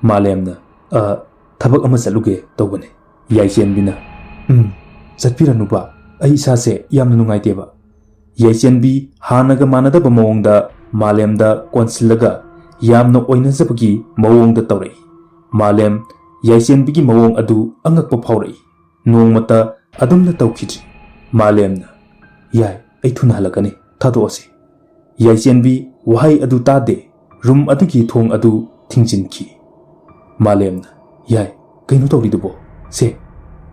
ꯃꯥꯂꯦꯝꯅ, "ꯑ, ꯊꯕꯛ ꯑꯃ ꯆꯠꯂꯨꯒꯦ ꯇꯧꯕꯅꯦ꯫" ꯌꯥꯏꯆꯦꯟꯕꯤꯅ, "ꯎꯝ, ꯆꯠꯄꯤꯔꯅꯨꯕ, ꯑꯩ ꯏꯁꯥꯁꯦ ꯌꯥꯝꯅ ꯅꯨꯡꯉꯥꯏꯇꯦꯕ꯫" ꯌꯥꯏꯆꯦꯟꯕꯤ ꯍꯥꯟꯅꯒ ꯃꯥꯟꯅꯗꯕ ꯃꯑꯣꯡꯗ ꯃꯥꯂꯦꯝꯗ ꯀꯣꯟꯁꯤꯜꯂꯒ ꯌꯥꯝꯅ ꯑꯣꯏꯅꯖꯕꯒꯤ ꯃꯑꯣꯡꯗ ꯇꯧꯔꯛꯏ꯫ ꯃꯥꯂꯦꯝ ꯌꯥꯏꯆꯦꯟꯕꯤꯒꯤ ꯃꯑꯣꯡ ꯑꯗꯨ ꯑꯉꯛꯄ ꯐꯥꯎꯔꯛꯏ꯫ ꯅꯣꯡꯃꯇ ꯑꯗꯨꯝꯅ ꯇꯧꯈꯤꯗ꯭ꯔꯤ꯫ ꯃꯥꯂꯦꯝꯅ, "ꯌꯥꯏ, ꯑꯩ ꯊꯨꯅ ꯍꯜꯂꯛꯀꯅꯤ, ꯊꯥꯗꯣꯛꯑꯁꯤ꯫" ꯌꯥꯏꯆꯦꯟꯕꯤ ꯋꯥꯍꯩ ꯑꯗꯨ ꯇꯥꯗꯦ꯫ ꯔꯨꯝ ꯑꯗꯨꯒꯤ ꯊꯣꯡ ꯑꯗꯨ ꯊꯤꯡꯖꯤꯟꯈꯤ꯫ ꯃꯥꯂꯦꯝꯅ, "ꯌꯥꯏ, ꯀꯩꯅꯣ ꯇꯧꯔꯤꯗꯨꯕꯣ? ꯁꯦ,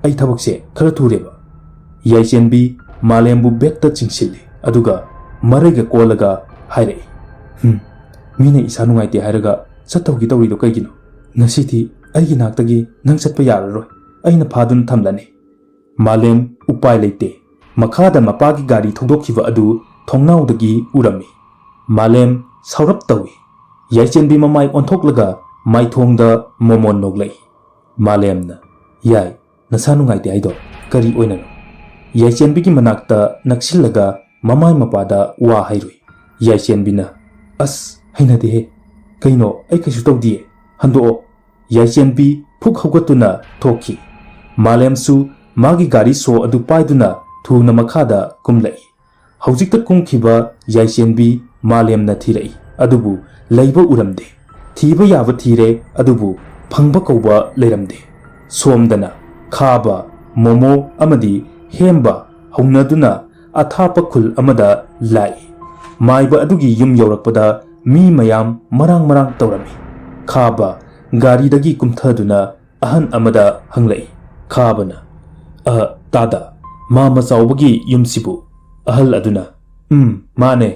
ꯑꯩ ꯊꯕꯛꯁꯦ ꯈꯔ ꯊꯨꯔꯦꯕ꯫" ꯌꯥꯏꯆꯦꯟꯕꯤ ꯃꯥꯂꯦꯝꯕꯨ ꯕꯦꯛꯇ ꯆꯤꯡꯁꯤꯜꯂꯤ, ꯑꯗꯨꯒ ꯃꯔꯩꯒ ꯀꯣꯜꯂꯒ ꯍꯥꯏꯔꯛꯏ, "ꯍꯝ, ꯃꯤꯅ ꯏꯁꯥ ꯅꯨꯡꯉꯥꯏꯇꯦ ꯍꯥꯏꯔꯒ ꯆꯠꯇꯧꯒꯤ ꯇꯧꯔꯤꯗꯣ ꯀꯩꯒꯤꯅꯣ? ꯉꯁꯤꯗꯤ ꯑꯩꯒꯤ ꯅꯥꯛꯇꯒꯤ ꯅꯪ ꯆꯠꯄ ꯌꯥꯔꯔꯣꯏ, ꯑꯩꯅ ꯐꯥꯗꯨꯅ ꯊꯝꯂꯅꯤ꯫" ꯃꯥꯂꯦꯝ ꯎꯄꯥꯏ ꯂꯩꯇꯦ꯫ ꯃꯈꯥꯗ ꯃꯄꯥꯒꯤ ꯒꯥꯔꯤ ꯊꯧꯗꯣꯛꯈꯤꯕ ꯑꯗꯨ ꯊꯣꯡꯅꯥꯎꯗꯒꯤ ꯎꯔꯝꯃꯤ꯫ ꯃꯥꯂꯦꯝ ꯁꯥꯎꯔꯞ ꯇꯧꯏ꯫ ꯌꯥꯏꯆꯦꯟꯕꯤ ꯃꯃꯥꯏ ꯑꯣꯟꯊꯣꯛꯂꯒ ꯃꯥꯏꯊꯣꯡꯗ ꯃꯣꯃꯣꯟ ꯅꯣꯛꯂꯛꯏ꯫ ꯃꯥꯂꯦꯝꯅ, "ꯌꯥꯏ, ꯅꯁꯥ ꯅꯨꯡꯉꯥꯏꯇꯦ ꯍꯥꯏꯗꯣ ꯀꯔꯤ ꯑꯣꯏꯅꯅꯣ?" ꯌꯥꯏꯆꯦꯟꯕꯤꯒꯤ ꯃꯅꯥꯛꯇ ꯅꯛꯁꯤꯜꯂꯒ ꯃꯃꯥꯏ ꯃꯄꯥꯗ ꯋꯥ ꯍꯥꯏꯔꯨꯏ꯫ ꯌꯥꯏꯆꯦꯟꯕꯤꯅ, "ꯑꯁ, ꯍꯩꯅꯗꯦꯍꯦ꯫ ꯀꯩꯅꯣ, ꯑꯩ ꯀꯩꯁꯨ ꯇꯧꯗꯤꯌꯦ꯫ ꯍꯟꯗꯣꯛꯑꯣ꯫" ꯌꯥꯏꯆꯦꯟꯕꯤ ꯐꯨꯛ ꯍꯧꯒꯠꯇꯨꯅ ꯊꯣꯛꯈꯤ꯫ ꯃꯥꯂꯦꯝꯁꯨ ꯃꯥꯒꯤ ꯒꯥꯔꯤ ꯁꯣ ꯑꯗꯨ ꯄꯥꯏꯗꯨꯅ ꯊꯨꯅ ꯃꯈꯥꯗ ꯀꯨꯝꯂꯛꯏ꯫ ꯍꯧꯖꯤꯛꯇ ꯀꯨꯝꯈꯤꯕ ꯌꯥꯏꯆꯦꯟꯕꯤ ꯃꯥꯂꯦꯝꯅ ꯊꯤꯔꯛꯏ, ꯑꯗꯨꯕꯨ ꯂꯩꯕ ꯎꯔꯝꯗꯦ꯫ ꯊꯤꯕ ꯌꯥꯕ ꯊꯤꯔꯦ, ꯑꯗꯨꯕꯨ ꯐꯪꯕ ꯀꯧꯕ ꯂꯩꯔꯝꯗꯦ꯫ ꯁꯣꯝꯗꯅ ꯈꯥꯕ, ꯃꯣꯃꯣ ꯑꯃꯗꯤ ꯍꯦꯝꯕ ꯍꯧꯅꯗꯨꯅ ꯑꯊꯥꯞꯄ ꯈꯨꯜ ꯑꯃꯗ ꯂꯥꯛꯏ꯫ ꯃꯥꯏꯕ ꯑꯗꯨꯒꯤ ꯌꯨꯝ ꯌꯧꯔꯛꯄꯗ ꯃꯤ ꯃꯌꯥꯝ ꯃꯔꯥꯡ ꯃꯔꯥꯡ ꯇꯧꯔꯝꯃꯤ꯫ ꯈꯥꯕ ꯒꯥꯔꯤꯗꯒꯤ ꯀꯨꯝꯊꯗꯨꯅ ꯑꯍꯟ ꯑꯃꯗ ꯍꯪꯂꯛꯏ꯫ ꯈꯥꯕꯅ, "ꯑ, ꯇꯥꯗ, ꯃꯥꯃ ꯆꯥꯎꯕꯒꯤ ꯌꯨꯝꯁꯤꯕꯨ?" ꯑꯍꯜ ꯑꯗꯨꯅ, "ꯎꯝ, ꯃꯥꯅꯦ,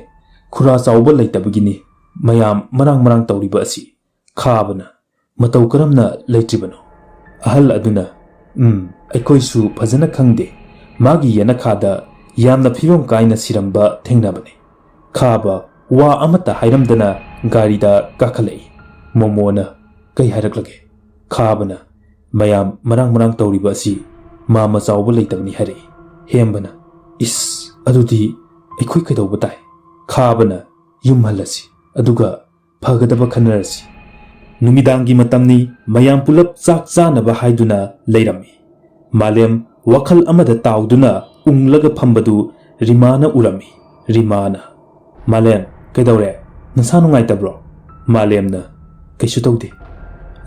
ꯈꯨꯔꯥ ꯆꯥꯎꯕ ꯂꯩꯇꯕꯒꯤꯅꯤ ꯃꯌꯥꯝ ꯃꯔꯥꯡ ꯃꯔꯥꯡ ꯇꯧꯔꯤꯕ ꯑꯁꯤ꯫" ꯈꯥꯕꯅ, "ꯃꯇꯧ ꯀꯔꯝꯅ ꯂꯩꯇ꯭ꯔꯤꯕꯅꯣ?" ꯑꯍꯜ ꯑꯗꯨꯅ, "ꯎꯝ, ꯑꯩꯈꯣꯏꯁꯨ ꯐꯖꯅ ꯈꯪꯗꯦ꯫ ꯃꯥꯒꯤ ꯌꯦꯅꯈꯥꯗ ꯌꯥꯝꯅ ꯐꯤꯕꯝ ꯀꯥꯏꯅ ꯁꯤꯔꯝꯕ ꯊꯦꯡꯅꯕꯅꯤ꯫" ꯈꯥꯕ ꯋꯥ ꯑꯃꯠꯇ ꯍꯥꯏꯔꯝꯗꯅ ꯒꯥꯔꯤꯗ ꯀꯥꯈꯠꯂꯛꯏ꯫ ꯃꯣꯃꯣꯅ, "ꯀꯩ ꯍꯥꯏꯔꯛꯂꯒꯦ?" ꯈꯥꯕꯅ, "ꯃꯌꯥꯝ ꯃꯔꯥꯡ ꯃꯔꯥꯡ ꯇꯧꯔꯤꯕ ꯑꯁꯤ ꯃꯥꯃ ꯆꯥꯎꯕ ꯂꯩꯇꯕꯅꯤ ꯍꯥꯏꯔꯛꯏ꯫" ꯍꯦꯝꯕꯅ, "ꯏꯁ, ꯑꯗꯨꯗꯤ ꯑꯩꯈꯣꯏ ꯀꯩꯗꯧꯕ ꯇꯥꯏ?" ꯈꯥꯕꯅ, "ꯌꯨꯝ ꯍꯜꯂꯁꯤ, ꯑꯗꯨꯒ ꯐꯒꯗꯕ ꯈꯟꯅꯔꯁꯤ꯫" ꯅꯨꯃꯤꯗꯥꯡꯒꯤ ꯃꯇꯝꯅꯤ, ꯃꯌꯥꯝ ꯄꯨꯂꯞ ꯆꯥꯛ ꯆꯥꯅꯕ ꯍꯥꯏꯗꯨꯅ ꯂꯩꯔꯝꯃꯤ꯫ ꯃꯥꯂꯦꯝ ꯋꯥꯈꯜ ꯑꯃꯗ ꯇꯥꯎꯗꯨꯅ ꯎꯪꯂꯒ ꯐꯝꯕꯗꯨ ꯔꯤꯃꯥꯅ ꯎꯔꯝꯃꯤ꯫ ꯔꯤꯃꯥꯅ, "ꯃꯥꯂꯦꯝ, ꯀꯩꯗꯧꯔꯦ? ꯅꯁꯥ ꯅꯨꯡꯉꯥꯏꯇꯕ꯭ꯔꯣ?" ꯃꯥꯂꯦꯝꯅ, "ꯀꯩꯁꯨ ꯇꯧꯗꯦ꯫"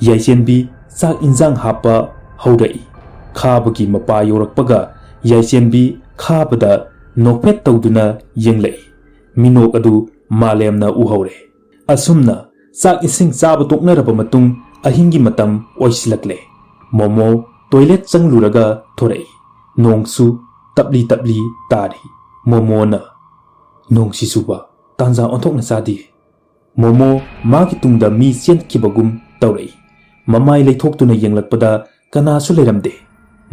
ꯌꯥꯏꯆꯦꯟꯕꯤ ꯆꯥꯛ ꯏꯟꯖꯥꯡ ꯍꯥꯞꯄ ꯍꯧꯔꯛꯏ꯫ ꯈꯥꯕꯒꯤ ꯃꯄꯥ ꯌꯧꯔꯛꯄꯒ ꯌꯥꯏꯆꯦꯟꯕꯤ ꯈꯥꯕꯗ ꯅꯣꯛꯐꯦꯠ ꯇꯧꯗꯨꯅ ꯌꯦꯡꯂꯛꯏ꯫ ꯃꯤꯅꯣꯛ ꯑꯗꯨ ꯃꯥꯂꯦꯝꯅ ꯎꯍꯧꯔꯦ꯫ ꯑꯁꯨꯝꯅ ꯆꯥꯛ ꯏꯁꯤꯡ ꯆꯥꯕ ꯇꯣꯛꯅꯔꯕ ꯃꯇꯨꯡ ꯑꯍꯤꯡꯒꯤ ꯃꯇꯝ ꯑꯣꯏꯁꯤꯜꯂꯛꯂꯦ꯫ ꯃꯣꯃꯣ ꯇꯣꯏꯂꯦꯠ ꯆꯪꯂꯨꯔꯒ ꯊꯣꯔꯛꯏ꯫ ꯅꯣꯡꯁꯨ ꯇꯞꯂꯤ ꯇꯞꯂꯤ ꯇꯥꯔꯤ꯫ ꯃꯣꯃꯣꯅ, "ꯅꯣꯡꯁꯤ ꯆꯨꯕ ꯇꯥꯟꯖꯥ ꯑꯣꯟꯊꯣꯛꯅ ꯆꯥꯗꯦ꯫" ꯃꯣꯃꯣ ꯃꯥꯒꯤ ꯇꯨꯡꯗ ꯃꯤ ꯆꯦꯟꯈꯤꯕꯒꯨꯝ ꯇꯧꯔꯛꯏ꯫ ꯃꯃꯥꯏ ꯂꯩꯊꯣꯛꯇꯨꯅ ꯌꯦꯡꯂꯛꯄꯗ ꯀꯅꯥꯁꯨ ꯂꯩꯔꯝꯗꯦ꯫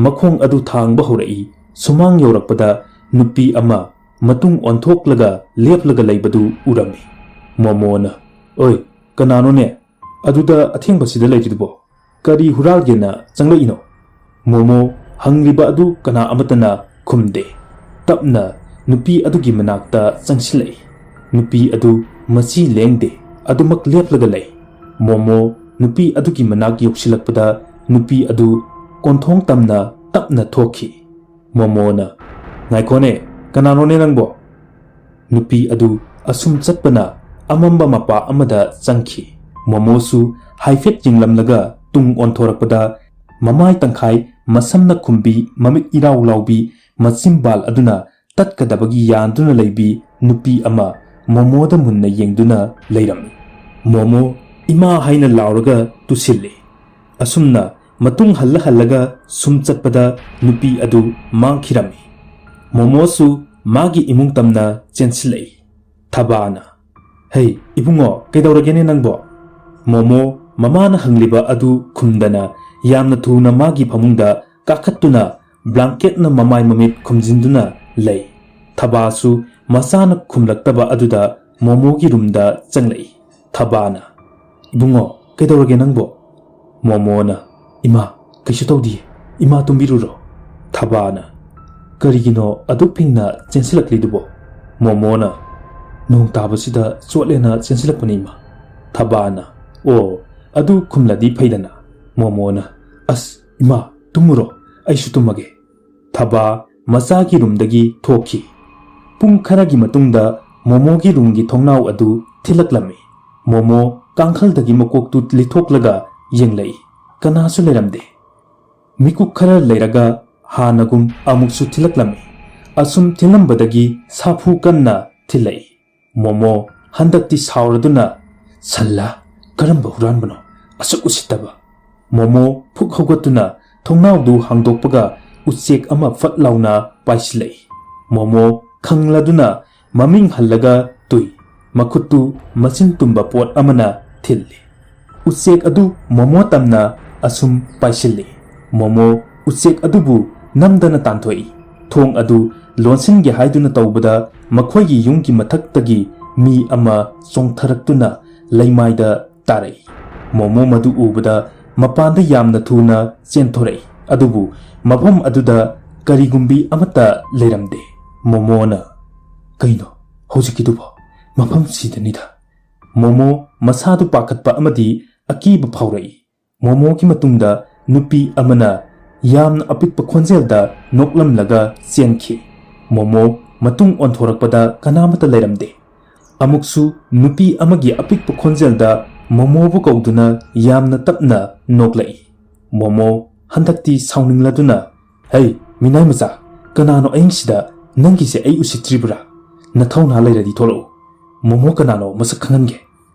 ꯃꯈꯣꯡ ꯑꯗꯨ ꯊꯥꯡꯕ ꯍꯧꯔꯛꯏ꯫ ꯁꯨꯃꯥꯡ ꯌꯧꯔꯛꯄꯗ ꯅꯨꯄꯤ ꯑꯃ ꯃꯇꯨꯡ ꯑꯣꯟꯊꯣꯛꯂꯒ ꯂꯦꯞꯂꯒ ꯂꯩꯕꯗꯨ ꯎꯔꯝꯃꯤ꯫ ꯃꯣꯃꯣꯅ, "ꯑꯣꯏ, ꯀꯅꯥꯅꯣꯅꯦ ꯑꯗꯨꯗ ꯑꯊꯦꯡꯕꯁꯤꯗ ꯂꯩꯔꯤꯗꯨꯕꯣ? ꯀꯔꯤ ꯍꯨꯔꯥꯜꯒꯦꯅ ꯆꯪꯂꯛꯏꯅꯣ?" ꯃꯣꯃꯣ ꯍꯪꯂꯤꯕ ꯑꯗꯨ ꯀꯅꯥ ꯑꯃꯠꯇꯅ ꯈꯨꯝꯗꯦ꯫ ꯇꯞꯅ ꯅꯨꯄꯤ ꯑꯗꯨꯒꯤ ꯃꯅꯥꯛꯇ ꯆꯪꯁꯤꯜꯂꯛꯏ꯫ ꯅꯨꯄꯤ ꯑꯗꯨ ꯃꯆꯤ ꯂꯦꯡꯗꯦ, ꯑꯗꯨꯃꯛ ꯂꯦꯞꯂꯒ ꯂꯩ꯫ ꯃꯣꯃꯣ ꯅꯨꯄꯤ ꯑꯗꯨꯒꯤ ꯃꯅꯥꯛ ꯌꯧꯁꯤꯜꯂꯛꯄꯗ ꯅꯨꯄꯤ ꯑꯗꯨ ꯀꯣꯟꯊꯣꯡ ꯇꯝꯅ ꯇꯞꯅ ꯊꯣꯛꯈꯤ꯫ ꯃꯣꯃꯣꯅ, "ꯉꯥꯏꯈꯣꯅꯦ, ꯀꯅꯥꯅꯣꯅꯦ ꯅꯪꯕꯣ?" ꯅꯨꯄꯤ ꯑꯗꯨ ꯑꯁꯨꯝ ꯆꯠꯄꯅ ꯑꯃꯝꯕ ꯃꯄꯥ ꯑꯃꯗ ꯆꯪꯈꯤ꯫ ꯃꯣꯃꯣꯁꯨ ꯍꯥꯏꯐꯦꯠ ꯌꯦꯡꯂꯝꯂꯒ ꯇꯨꯡ ꯑꯣꯟꯊꯣꯔꯛꯄꯗ ꯃꯃꯥꯏ ꯇꯪꯈꯥꯏ ꯃꯁꯝꯅ ꯈꯨꯝꯕꯤ, ꯃꯃꯤꯠ ꯏꯔꯥꯎ ꯂꯥꯎꯕꯤ, ꯃꯆꯤꯝꯕꯥꯜ ꯑꯗꯨꯅ ꯇꯠꯀꯗꯕꯒꯤ ꯌꯥꯟꯗꯨꯅ ꯂꯩꯕꯤ ꯅꯨꯄꯤ ꯑꯃ ꯃꯣꯃꯣꯗ ꯃꯨꯟꯅ ꯌꯦꯡꯗꯨꯅ ꯂꯩꯔꯝꯃꯤ꯫ ꯃꯣꯃꯣ "ꯏꯃꯥ" ꯍꯥꯏꯅ ꯂꯥꯎꯔꯒ ꯇꯨꯁꯤꯜꯂꯤ꯫ ꯑꯁꯨꯝꯅ ꯃꯇꯨꯡ ꯍꯜꯂ ꯍꯜꯂꯒ ꯁꯨꯝ ꯆꯠꯄꯗ ꯅꯨꯄꯤ ꯑꯗꯨ ꯃꯥꯡꯈꯤꯔꯝꯃꯤ꯫ ꯃꯣꯃꯣꯁꯨ ꯃꯥꯒꯤ ꯏꯃꯨꯡ ꯇꯝꯅ ꯆꯦꯟꯁꯤꯜꯂꯛꯏ꯫ ꯊꯕꯥꯅ, "ꯍꯩ, ꯏꯕꯨꯡꯉꯣ, ꯀꯩꯗꯧꯔꯒꯦꯅꯦ ꯅꯪꯕꯣ?" ꯃꯣꯃꯣ ꯃꯃꯥꯅ ꯍꯪꯂꯤꯕ ꯑꯗꯨ ꯈꯨꯝꯗꯅ ꯌꯥꯝꯅ ꯊꯨꯅ ꯃꯥꯒꯤ ꯐꯃꯨꯡꯗ ꯀꯥꯈꯠꯇꯨꯅ ꯕ꯭ꯂꯥꯡꯀꯦꯠꯅ ꯃꯃꯥꯏ ꯃꯃꯤꯠ ꯈꯨꯝꯖꯤꯟꯗꯨꯅ ꯂꯩ꯫ ꯊꯕꯥꯁꯨ ꯃꯆꯥꯅ ꯈꯨꯝꯂꯛꯇꯕ ꯑꯗꯨꯗ ꯃꯣꯃꯣꯒꯤ ꯔꯨꯝꯗ ꯆꯪꯂꯛꯏ꯫ ꯊꯕꯥꯅ, "ꯏꯕꯨꯡꯉꯣ, ꯀꯩꯗꯧꯔꯒꯦ ꯅꯪꯕꯣ?" ꯃꯣꯃꯣꯅ, "ꯏꯃꯥ, ꯀꯩꯁꯨ ꯇꯧꯗꯤꯌꯦ꯫ ꯏꯃꯥ ꯇꯨꯝꯕꯤꯔꯨꯔꯣ꯫" ꯊꯕꯥꯅ, "ꯀꯔꯤꯒꯤꯅꯣ ꯑꯗꯨꯛ ꯐꯤꯡꯅ ꯆꯦꯟꯁꯤꯜꯂꯛꯂꯤꯗꯨꯕꯣ?" ꯃꯣꯃꯣꯅ, "ꯅꯣꯡ ꯇꯥꯕꯁꯤꯗ ꯆꯣꯠꯂꯦꯅ ꯆꯦꯟꯁꯤꯜꯂꯛꯄꯅꯤ, ꯏꯃꯥ꯫" ꯊꯕꯥꯅ, "ꯑꯣ, ꯑꯗꯨ ꯈꯨꯝꯂꯗꯤ ꯐꯩꯗꯅ꯫" ꯃꯣꯃꯣꯅ, "ꯑꯁ, ꯏꯃꯥ, ꯇꯨꯝꯃꯨꯔꯣ, ꯑꯩꯁꯨ ꯇꯨꯝꯃꯒꯦ꯫" ꯊꯕꯥ ꯃꯆꯥꯒꯤ ꯔꯨꯝꯗꯒꯤ ꯊꯣꯛꯈꯤ꯫ ꯄꯨꯡ ꯈꯔꯒꯤ ꯃꯇꯨꯡꯗ ꯃꯣꯃꯣꯒꯤ ꯔꯨꯝꯒꯤ ꯊꯣꯡꯅꯥꯎ ꯑꯗꯨ ꯊꯤꯜꯂꯛꯂꯝꯃꯤ꯫ ꯃꯣꯃꯣ ꯀꯥꯡꯈꯜꯗꯒꯤ ꯃꯀꯣꯛꯇꯨ ꯂꯤꯊꯣꯛꯂꯒ ꯌꯦꯡꯂꯛꯏ꯫ ꯀꯅꯥꯁꯨ ꯂꯩꯔꯝꯗꯦ꯫ ꯃꯤꯀꯨꯞ ꯈꯔ ꯂꯩꯔꯒ ꯍꯥꯟꯅꯒꯨꯝ ꯑꯃꯨꯛꯁꯨ ꯊꯤꯜꯂꯛꯂꯝꯃꯤ꯫ ꯑꯁꯨꯝ ꯊꯤꯜꯂꯝꯕꯗꯒꯤ ꯁꯥꯐꯨ ꯀꯟꯅ ꯊꯤꯜꯂꯛꯏ꯫ ꯃꯣꯃꯣ ꯍꯟꯗꯛꯇꯤ ꯁꯥꯎꯔꯗꯨꯅ, "ꯁꯜꯂꯥ, ꯀꯔꯝꯕ ꯍꯨꯔꯥꯟꯕꯅꯣ? ꯑꯁꯨꯛ ꯎꯁꯤꯠꯇꯕ!" ꯃꯣꯃꯣ ꯐꯨꯛ ꯍꯧꯒꯠꯇꯨꯅ ꯊꯣꯡꯅꯥꯎꯗꯨ ꯍꯥꯡꯗꯣꯛꯄꯒ ꯎꯆꯦꯛ ꯑꯃ ꯐꯠ ꯂꯥꯎꯅ ꯄꯥꯏꯁꯤꯜꯂꯛꯏ꯫ ꯃꯣꯃꯣ ꯈꯪꯂꯗꯨꯅ ꯃꯃꯤꯡ ꯍꯜꯂꯒ ꯇꯨꯏ꯫ ꯃꯈꯨꯠꯇꯨ ꯃꯆꯤꯟ ꯇꯨꯝꯕ ꯄꯣꯠ ꯑꯃꯅ ꯊꯤꯜꯂꯤ꯫ ꯎꯆꯦꯛ ꯑꯗꯨ ꯃꯣꯃꯣ ꯇꯝꯅ ꯑꯁꯨꯝ ꯄꯥꯏꯁꯤꯜꯂꯤ꯫ ꯃꯣꯃꯣ ꯎꯆꯦꯛ ꯑꯗꯨꯕꯨ ꯅꯝꯗꯅ ꯇꯥꯟꯊꯣꯛꯏ꯫ ꯊꯣꯡ ꯑꯗꯨ ꯂꯣꯟꯁꯤꯟꯒꯦ ꯍꯥꯏꯗꯨꯅ ꯇꯧꯕꯗ ꯃꯈꯣꯏꯒꯤ ꯌꯨꯝꯒꯤ ꯃꯊꯛꯇꯒꯤ ꯃꯤ ꯑꯃ ꯆꯣꯡꯊꯔꯛꯇꯨꯅ ꯂꯩꯃꯥꯏꯗ ꯇꯥꯔꯛꯏ꯫ ꯃꯣꯃꯣ ꯃꯗꯨ ꯎꯕꯗ ꯃꯄꯥꯟꯗ ꯌꯥꯝꯅ ꯊꯨꯅ ꯆꯦꯟꯊꯣꯔꯛꯏ꯫ ꯑꯗꯨꯕꯨ ꯃꯐꯝ ꯑꯗꯨꯗ ꯀꯔꯤꯒꯨꯝꯕꯤ ꯑꯃꯠꯇ ꯂꯩꯔꯝꯗꯦ꯫ ꯃꯣꯃꯣꯅ, "ꯀꯩꯅꯣ ꯍꯧꯖꯤꯛꯀꯤꯗꯨꯕꯣ? ꯃꯐꯝꯁꯤꯗꯅꯤꯗ꯫" ꯃꯣꯃꯣ ꯃꯁꯥꯗꯨ ꯄꯥꯈꯠꯄ ꯑꯃꯗꯤ ꯑꯀꯤꯕ ꯐꯥꯎꯔꯛꯏ꯫ ꯃꯣꯃꯣꯒꯤ ꯃꯇꯨꯡꯗ ꯅꯨꯄꯤ ꯑꯃꯅ ꯌꯥꯝꯅ ꯑꯄꯤꯛꯄ ꯈꯣꯟꯖꯦꯜꯗ ꯅꯣꯛꯂꯝꯂꯒ ꯆꯦꯟꯈꯤ꯫ ꯃꯣꯃꯣ ꯃꯇꯨꯡ ꯑꯣꯟꯊꯣꯔꯛꯄꯗ ꯀꯅꯥꯃꯠꯇ ꯂꯩꯔꯝꯗꯦ꯫ ꯑꯃꯨꯛꯁꯨ ꯅꯨꯄꯤ ꯑꯃꯒꯤ ꯑꯄꯤꯛꯄ ꯈꯣꯟꯖꯦꯜꯗ ꯃꯣꯃꯣꯕꯨ ꯀꯧꯗꯨꯅ ꯌꯥꯝꯅ ꯇꯞꯅ ꯅꯣꯛꯂꯛꯏ꯫ ꯃꯣꯃꯣ ꯍꯟꯗꯛꯇꯤ ꯁꯥꯎꯅꯤꯡꯂꯗꯨꯅ, "ꯍꯩ, ꯃꯤꯅꯥꯏ ꯃꯆꯥ, ꯀꯅꯥꯅꯣ ꯑꯍꯤꯡꯁꯤꯗ ꯅꯪꯒꯤꯁꯦ ꯑꯩ ꯎꯁꯤꯠꯇ꯭ꯔꯤꯕ꯭ꯔꯥ? ꯅꯊꯧꯅꯥ ꯂꯩꯔꯗꯤ ꯊꯣꯛꯂꯛꯎ꯫ ꯃꯣꯃꯣ ꯀꯅꯥꯅꯣ ꯃꯁꯛ ꯈꯪꯍꯟꯒꯦ꯫"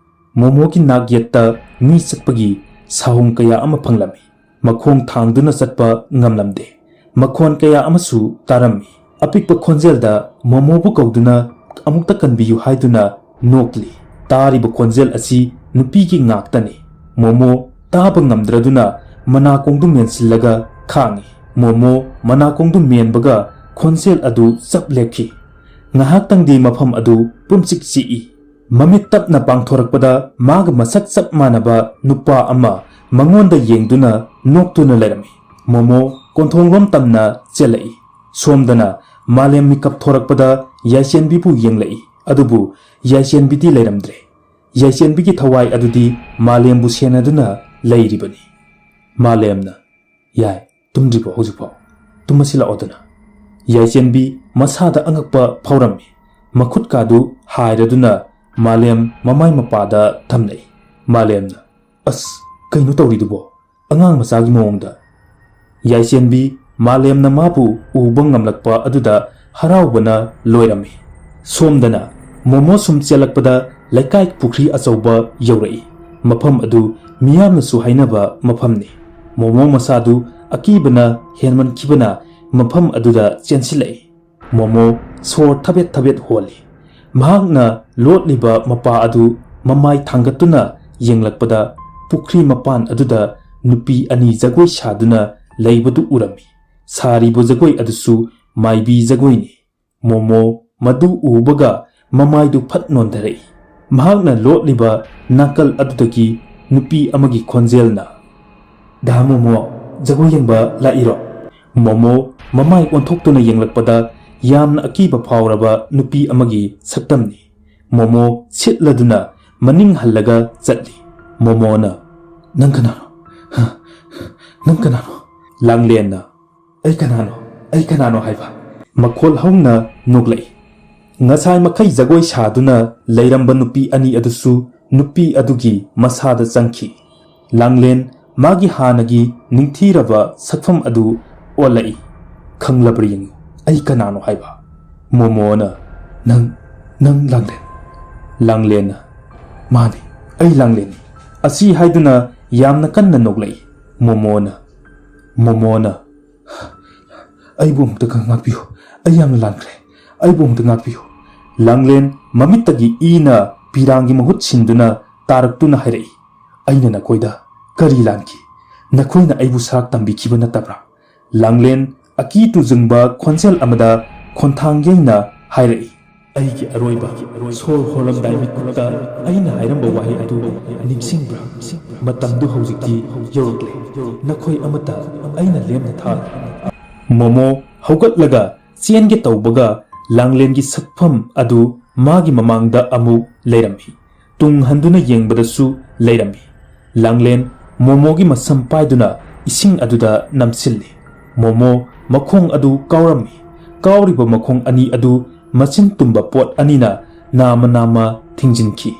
ꯃꯣꯃꯣꯒꯤ ꯅꯥꯛ ꯌꯦꯠꯇ ꯃꯤ ꯆꯠꯄꯒꯤ ꯁꯥꯍꯨꯝ ꯀꯌꯥ ꯑꯃ ꯐꯪꯂꯝꯃꯤ꯫ ꯃꯈꯣꯡ ꯊꯥꯡꯗꯨꯅ ꯆꯠꯄ ꯉꯝꯂꯝꯗꯦ꯫ ꯃꯈꯣꯟ ꯀꯌꯥ ꯑꯃꯁꯨ ꯇꯥꯔꯝꯃꯤ꯫ ꯑꯄꯤꯛꯄ ꯈꯣꯟꯖꯦꯜꯗ ꯃꯣꯃꯣꯕꯨ ꯀꯧꯗꯨꯅ ꯑꯃꯨꯛꯇ ꯀꯟꯕꯤꯌꯨ ꯍꯥꯏꯗꯨꯅ ꯅꯣꯛꯂꯤ꯫ ꯇꯥꯔꯤꯕ ꯈꯣꯟꯖꯦꯜ ꯑꯁꯤ ꯅꯨꯄꯤꯒꯤ ꯉꯥꯛꯇꯅꯤ꯫ ꯃꯣꯃꯣ ꯇꯥꯕ ꯉꯝꯗ꯭ꯔꯗꯨꯅ ꯃꯅꯥꯀꯣꯡꯗꯨ ꯃꯦꯟꯁꯤꯜꯂꯒ ꯈꯥꯡꯏ꯫ ꯃꯣꯃꯣ ꯃꯅꯥꯀꯣꯡꯗꯨ ꯃꯦꯟꯕꯒ ꯈꯣꯟꯖꯦꯜ ꯑꯗꯨ ꯆꯞ ꯂꯦꯞꯈꯤ꯫ ꯉꯥꯏꯍꯥꯛꯇꯪꯗꯤ ꯃꯐꯝ ꯑꯗꯨ ꯄꯨꯝꯆꯤꯛ ꯆꯤꯛꯏ꯫ ꯃꯃꯤꯠ ꯇꯞꯅ ꯄꯥꯡꯊꯣꯔꯛꯄꯗ ꯃꯥꯒ ꯃꯁꯛ ꯆꯞ ꯃꯥꯟꯅꯕ ꯅꯨꯄꯥ ꯑꯃ ꯃꯉꯣꯟꯗ ꯌꯦꯡꯗꯨꯅ ꯅꯣꯛꯇꯨꯅ ꯂꯩꯔꯝꯃꯤ꯫ ꯃꯣꯃꯣ ꯀꯣꯟꯊꯣꯡꯂꯣꯝ ꯇꯝꯅ ꯆꯦꯜꯂꯛꯏ꯫ ꯁꯣꯝꯗꯅ ꯃꯥꯂꯦꯝ ꯃꯤꯀꯞ ꯊꯣꯔꯛꯄꯗ ꯌꯥꯏꯁꯦꯟꯕꯤꯕꯨ ꯌꯦꯡꯂꯛꯏ꯫ ꯑꯗꯨꯕꯨ ꯌꯥꯏꯁꯦꯟꯕꯤꯗꯤ ꯂꯩꯔꯝꯗ꯭ꯔꯦ꯫ ꯌꯥꯏꯁꯦꯟꯕꯤꯒꯤ ꯊꯋꯥꯏ ꯑꯗꯨꯗꯤ ꯃꯥꯂꯦꯝꯕꯨ ꯁꯦꯟꯅꯗꯨꯅ ꯂꯩꯔꯤꯕꯅꯤ꯫ ꯃꯥꯂꯦꯝꯅ, "ꯌꯥꯏ, ꯇꯨꯝꯗ꯭ꯔꯤꯕꯣ ꯍꯧꯖꯤꯛꯐꯥꯎ? ꯇꯨꯝꯃꯁꯤ ꯂꯥꯛꯑꯣꯗꯅ꯫" ꯌꯥꯏꯁꯦꯟꯕꯤ ꯃꯁꯥꯗ ꯑꯉꯛꯄ ꯐꯥꯎꯔꯝꯃꯤ꯫ ꯃꯈꯨꯠꯀꯥꯗꯨ ꯍꯥꯏꯔꯗꯨꯅ ꯃꯥꯂꯦꯝ ꯃꯃꯥꯏ ꯃꯄꯥꯗ ꯊꯝꯂꯛꯏ꯫ ꯃꯥꯂꯦꯝꯅ, "ꯑꯁ, ꯀꯩꯅꯣ ꯇꯧꯔꯤꯗꯨꯕꯣ? ꯑꯉꯥꯡ ꯃꯆꯥꯒꯤ ꯃꯑꯣꯡꯗ꯫" ꯌꯥꯏꯁꯦꯟꯕꯤ ꯃꯥꯂꯦꯝꯅ ꯃꯥꯕꯨ ꯎꯕ ꯉꯝꯂꯛꯄ ꯑꯗꯨꯗ ꯍꯔꯥꯎꯕꯅ ꯂꯣꯏꯔꯝꯃꯤ꯫ ꯁꯣꯝꯗꯅ ꯃꯣꯃꯣ ꯁꯨꯝ ꯆꯦꯜꯂꯛꯄꯗ ꯂꯩꯀꯥꯏ ꯄꯨꯈ꯭ꯔꯤ ꯑꯆꯧꯕ ꯌꯧꯔꯛꯏ꯫ ꯃꯐꯝ ꯑꯗꯨ ꯃꯤꯌꯥꯝꯅꯁꯨ ꯍꯥꯏꯅꯕ ꯃꯐꯝꯅꯤ꯫ ꯃꯣꯃꯣ ꯃꯁꯥꯗꯨ ꯑꯀꯤꯕꯅ ꯍꯦꯟꯃꯟꯈꯤꯕꯅ ꯃꯐꯝ ꯑꯗꯨꯗ ꯆꯦꯟꯁꯤꯜꯂꯛꯏ꯫ ꯃꯣꯃꯣ ꯁꯣꯔ ꯊꯕꯦꯠ ꯊꯕꯦꯠ ꯍꯣꯜꯂꯤ꯫ ꯃꯍꯥꯛꯅ ꯂꯣꯠꯂꯤꯕ ꯃꯄꯥ ꯑꯗꯨ ꯃꯃꯥꯏ ꯊꯥꯡꯒꯠꯇꯨꯅ ꯌꯦꯡꯂꯛꯄꯗ ꯄꯨꯈ꯭ꯔꯤ ꯃꯄꯥꯟ ꯑꯗꯨꯗ ꯅꯨꯄꯤ ꯑꯅꯤ ꯖꯒꯣꯏ ꯁꯥꯗꯨꯅ ꯂꯩꯕꯗꯨ ꯎꯔꯝꯃꯤ꯫ ꯁꯥꯔꯤꯕ ꯖꯒꯣꯏ ꯑꯗꯨꯁꯨ ꯃꯥꯏꯕꯤ ꯖꯒꯣꯏꯅꯤ꯫ ꯃꯣꯃꯣ ꯃꯗꯨ ꯎꯕꯒ ꯃꯃꯥꯏꯗꯨ ꯐꯠ ꯅꯣꯟꯊꯔꯛꯏ꯫ ꯃꯍꯥꯛꯅ ꯂꯣꯠꯂꯤꯕ ꯅꯥꯀꯜ ꯑꯗꯨꯗꯒꯤ ꯅꯨꯄꯤ ꯑꯃꯒꯤ ꯈꯣꯟꯖꯦꯜꯅ, "ꯗꯥ ꯃꯣꯃꯣ, ꯖꯒꯣꯏ ꯌꯦꯡꯕ ꯂꯥꯛꯏꯔꯣ?" ꯃꯣꯃꯣ ꯃꯃꯥꯏ ꯑꯣꯟꯊꯣꯛꯇꯨꯅ ꯌꯦꯡꯂꯛꯄꯗ ꯌꯥꯝꯅ ꯑꯀꯤꯕ ꯐꯥꯎꯔꯕ ꯅꯨꯄꯤ ꯑꯃꯒꯤ ꯁꯛꯇꯝꯅꯤ꯫ ꯃꯣꯃꯣ ꯁꯤꯠꯂꯗꯨꯅ ꯃꯅꯤꯡ ꯍꯜꯂꯒ ꯆꯠꯂꯤ꯫ ꯃꯣꯃꯣꯅ, "ꯅꯪ ꯀꯅꯥꯅꯣ? ꯍ? ꯅꯪ ꯀꯅꯥꯅꯣ?" ꯂꯥꯡꯂꯦꯟꯅ, "ꯑꯩ ꯀꯅꯥꯅꯣ? ꯑꯩ ꯀꯅꯥꯅꯣ ꯍꯥꯏꯕ?" ꯃꯈꯣꯜ ꯍꯧꯅ ꯅꯣꯛꯂꯛꯏ꯫ ꯉꯁꯥꯏ ꯃꯈꯩ ꯖꯒꯣꯏ ꯁꯥꯗꯨꯅ ꯂꯩꯔꯝꯕ ꯅꯨꯄꯤ ꯑꯅꯤ ꯑꯗꯨꯁꯨ ꯅꯨꯄꯤ ꯑꯗꯨꯒꯤ ꯃꯁꯥꯗ ꯆꯪꯈꯤ꯫ ꯂꯥꯡꯂꯦꯟ ꯃꯥꯒꯤ ꯍꯥꯟꯅꯒꯤ ꯅꯤꯡꯊꯤꯔꯕ ꯁꯛꯐꯝ ꯑꯗꯨ ꯑꯣꯜꯂꯛꯏ꯫ "ꯈꯪꯂꯕ꯭ꯔꯥ ꯌꯦꯡꯉꯨ, ꯑꯩ ꯀꯅꯥꯅꯣ ꯍꯥꯏꯕ?" ꯃꯣꯃꯣꯅ, "ꯅꯪ, ꯅꯪ ꯂꯥꯡꯂꯦꯟ?" ꯂꯥꯡꯂꯦꯟꯅ, "ꯃꯥꯅꯤ, ꯑꯩ ꯂꯥꯡꯂꯦꯟꯅꯤ" ꯑꯁꯤ ꯍꯥꯏꯗꯨꯅ ꯌꯥꯝꯅ ꯀꯟꯅ ꯅꯣꯛꯂꯛꯏ꯫ ꯃꯣꯃꯣꯅ, ꯃꯣꯃꯣꯅ, "ꯑꯩꯕꯨ ꯑꯃꯨꯛꯇ ꯉꯥꯛꯄꯤꯌꯨ, ꯑꯩ ꯌꯥꯝꯅ ꯂꯥꯟꯈ꯭ꯔꯦ, ꯑꯩꯕꯨ ꯑꯃꯨꯛꯇ ꯉꯥꯛꯄꯤꯌꯨ"꯫ ꯂꯥꯡꯂꯦꯟ ꯃꯃꯤꯠꯇꯒꯤ ꯏꯅ ꯄꯤꯔꯥꯡꯒꯤ ꯃꯍꯨꯠ ꯁꯤꯟꯗꯨꯅ ꯇꯥꯔꯛꯇꯨꯅ ꯍꯥꯏꯔꯛꯏ, "ꯑꯩꯅ ꯅꯈꯣꯏꯗ ꯀꯔꯤ ꯂꯥꯟꯈꯤ? ꯅꯈꯣꯏꯅ ꯑꯩꯕꯨ ꯁꯔꯥꯛ ꯇꯝꯕꯤꯈꯤꯕ ꯅꯠꯇꯕ꯭ꯔꯥ?" ꯂꯥꯡꯂꯦꯟ ꯑꯀꯤ ꯇꯨꯖꯨꯡꯕ ꯈꯣꯟꯖꯦꯜ ꯑꯃꯗ ꯈꯣꯟꯊꯥꯡ ꯌꯩꯅ ꯍꯥꯏꯔꯛꯏ, "ꯑꯩꯒꯤ ꯑꯔꯣꯏꯕ ꯁꯣꯔ ꯍꯣꯜꯂꯝꯗꯥꯏ ꯃꯤꯀꯨꯞꯇ ꯑꯩꯅ ꯍꯥꯏꯔꯝꯕ ꯋꯥꯍꯩ ꯑꯗꯨ ꯅꯤꯡꯁꯤꯡꯕ꯭ꯔꯥ? ꯃꯇꯝꯗꯨ ꯍꯧꯖꯤꯛꯇꯤ ꯌꯧꯔꯛꯂꯦ꯫ ꯅꯈꯣꯏ ꯑꯃꯠꯇ ꯑꯩꯅ ꯂꯦꯝꯅ ꯊꯥꯔꯣꯏ"꯫ ꯃꯣꯃꯣ ꯍꯧꯒꯠꯂꯒ ꯆꯦꯟꯒꯦ ꯇꯧꯕꯒ ꯂꯥꯡꯂꯦꯟꯒꯤ ꯁꯛꯐꯝ ꯑꯗꯨ ꯃꯥꯒꯤ ꯃꯃꯥꯡꯗ ꯑꯃꯨꯛ ꯂꯩꯔꯝꯃꯤ꯫ ꯇꯨꯡ ꯍꯟꯗꯨꯅ ꯌꯦꯡꯕꯗꯁꯨ ꯂꯩꯔꯝꯃꯤ꯫ ꯂꯥꯡꯂꯦꯟ ꯃꯣꯃꯣꯒꯤ ꯃꯁꯝ ꯄꯥꯏꯗꯨꯅ ꯏꯁꯤꯡ ꯑꯗꯨꯗ ꯅꯝꯁꯤꯜꯂꯤ꯫ ꯃꯣꯃꯣ ꯃꯈꯣꯡ ꯑꯗꯨ ꯀꯥꯎꯔꯝꯃꯤ꯫ ꯀꯥꯎꯔꯤꯕ ꯃꯈꯣꯡ ꯑꯅꯤ ꯑꯗꯨ ꯃꯆꯤꯟ ꯇꯨꯝꯕ ꯄꯣꯠ ꯑꯅꯤꯅ ꯅꯥꯝꯃ ꯅꯥꯝꯃ ꯊꯤꯡꯖꯤꯟꯈꯤ꯫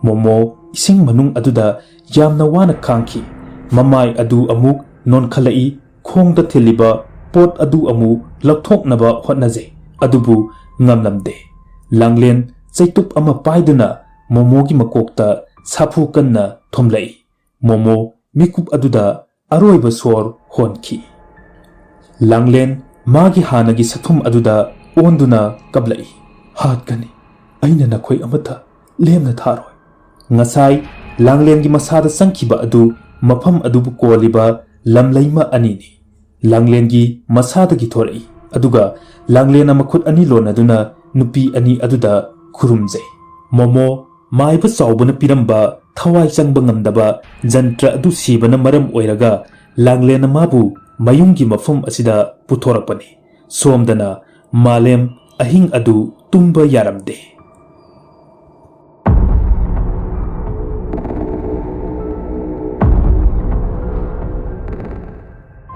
ꯃꯣꯃꯣ ꯏꯁꯤꯡ ꯃꯅꯨꯡ ꯑꯗꯨꯗ ꯌꯥꯝꯅ ꯋꯥꯅ ꯈꯥꯡꯈꯤ꯫ ꯃꯃꯥꯏ ꯑꯗꯨ ꯑꯃꯨꯛ ꯅꯣꯟꯈꯠꯂꯛꯏ, ꯈꯣꯡꯗ ꯊꯤꯜꯂꯤꯕ ꯄꯣꯠ ꯑꯗꯨ ꯑꯃꯨꯛ ꯂꯧꯊꯣꯛꯅꯕ ꯍꯣꯠꯅꯖꯩ, ꯑꯗꯨꯕꯨ ꯉꯝꯂꯝꯗꯦ꯫ ꯂꯥꯡꯂꯦꯟ ꯆꯩꯇꯨꯞ ꯑꯃ ꯄꯥꯏꯗꯨꯅ ꯃꯣꯃꯣꯒꯤ ꯃꯀꯣꯛꯇ ꯁꯥꯐꯨ ꯀꯟꯅ ꯊꯣꯝꯂꯛꯏ꯫ ꯃꯣꯃꯣ ꯃꯤꯀꯨꯞ ꯑꯗꯨꯗ ꯑꯔꯣꯏꯕ ꯁꯣꯔ ꯍꯣꯟꯈꯤ꯫ ꯂꯥꯡꯂꯦꯟ ꯃꯥꯒꯤ ꯍꯥꯟꯅꯒꯤ ꯁꯛꯐꯝ ꯑꯗꯨꯗ ꯑꯣꯟꯗꯨꯅ ꯀꯞꯂꯛꯏ, "ꯍꯥꯠꯀꯅꯤ, ꯑꯩꯅ ꯅꯈꯣꯏ ꯑꯃꯠꯇ ꯂꯦꯝꯅ ꯊꯥꯔꯣꯏ"꯫ ꯉꯁꯥꯏ ꯂꯥꯡꯂꯦꯟꯒꯤ ꯃꯁꯥꯗ ꯆꯪꯈꯤꯕ ꯑꯗꯨ ꯃꯐꯝ ꯑꯗꯨꯕꯨ ꯀꯣꯜꯂꯤꯕ ꯂꯝꯂꯩꯃ ꯑꯅꯤꯅꯤ꯫ ꯂꯥꯡꯂꯦꯟꯒꯤ ꯃꯁꯥꯗꯒꯤ ꯊꯣꯔꯛꯏ, ꯑꯗꯨꯒ ꯂꯥꯡꯂꯦꯟꯅ ꯃꯈꯨꯠ ꯑꯅꯤ ꯂꯣꯟꯅꯗꯨꯅ ꯅꯨꯄꯤ ꯑꯅꯤ ꯑꯗꯨꯗ ꯈꯨꯔꯨꯝꯖꯩ꯫ ꯃꯣꯃꯣ ꯃꯥꯏꯕ ꯆꯥꯎꯕꯅ ꯄꯤꯔꯝꯕ ꯊꯋꯥꯏ ꯆꯪꯕ ꯉꯝꯗꯕ ꯖꯟꯇ꯭ꯔ ꯑꯗꯨ ꯁꯤꯕꯅ ꯃꯔꯝ ꯑꯣꯏꯔꯒ ꯂꯥꯡꯂꯦꯟꯅ ꯃꯥꯕꯨ ꯃꯌꯨꯝꯒꯤ ꯃꯐꯝ ꯑꯁꯤꯗ ꯄꯨꯊꯣꯔꯛꯄꯅꯤ꯫ ꯁꯣꯝꯗꯅ ꯃꯥꯂꯦꯝ ꯑꯍꯤꯡ ꯑꯗꯨ ꯇꯨꯝꯕ ꯌꯥꯔꯝꯗꯦ꯫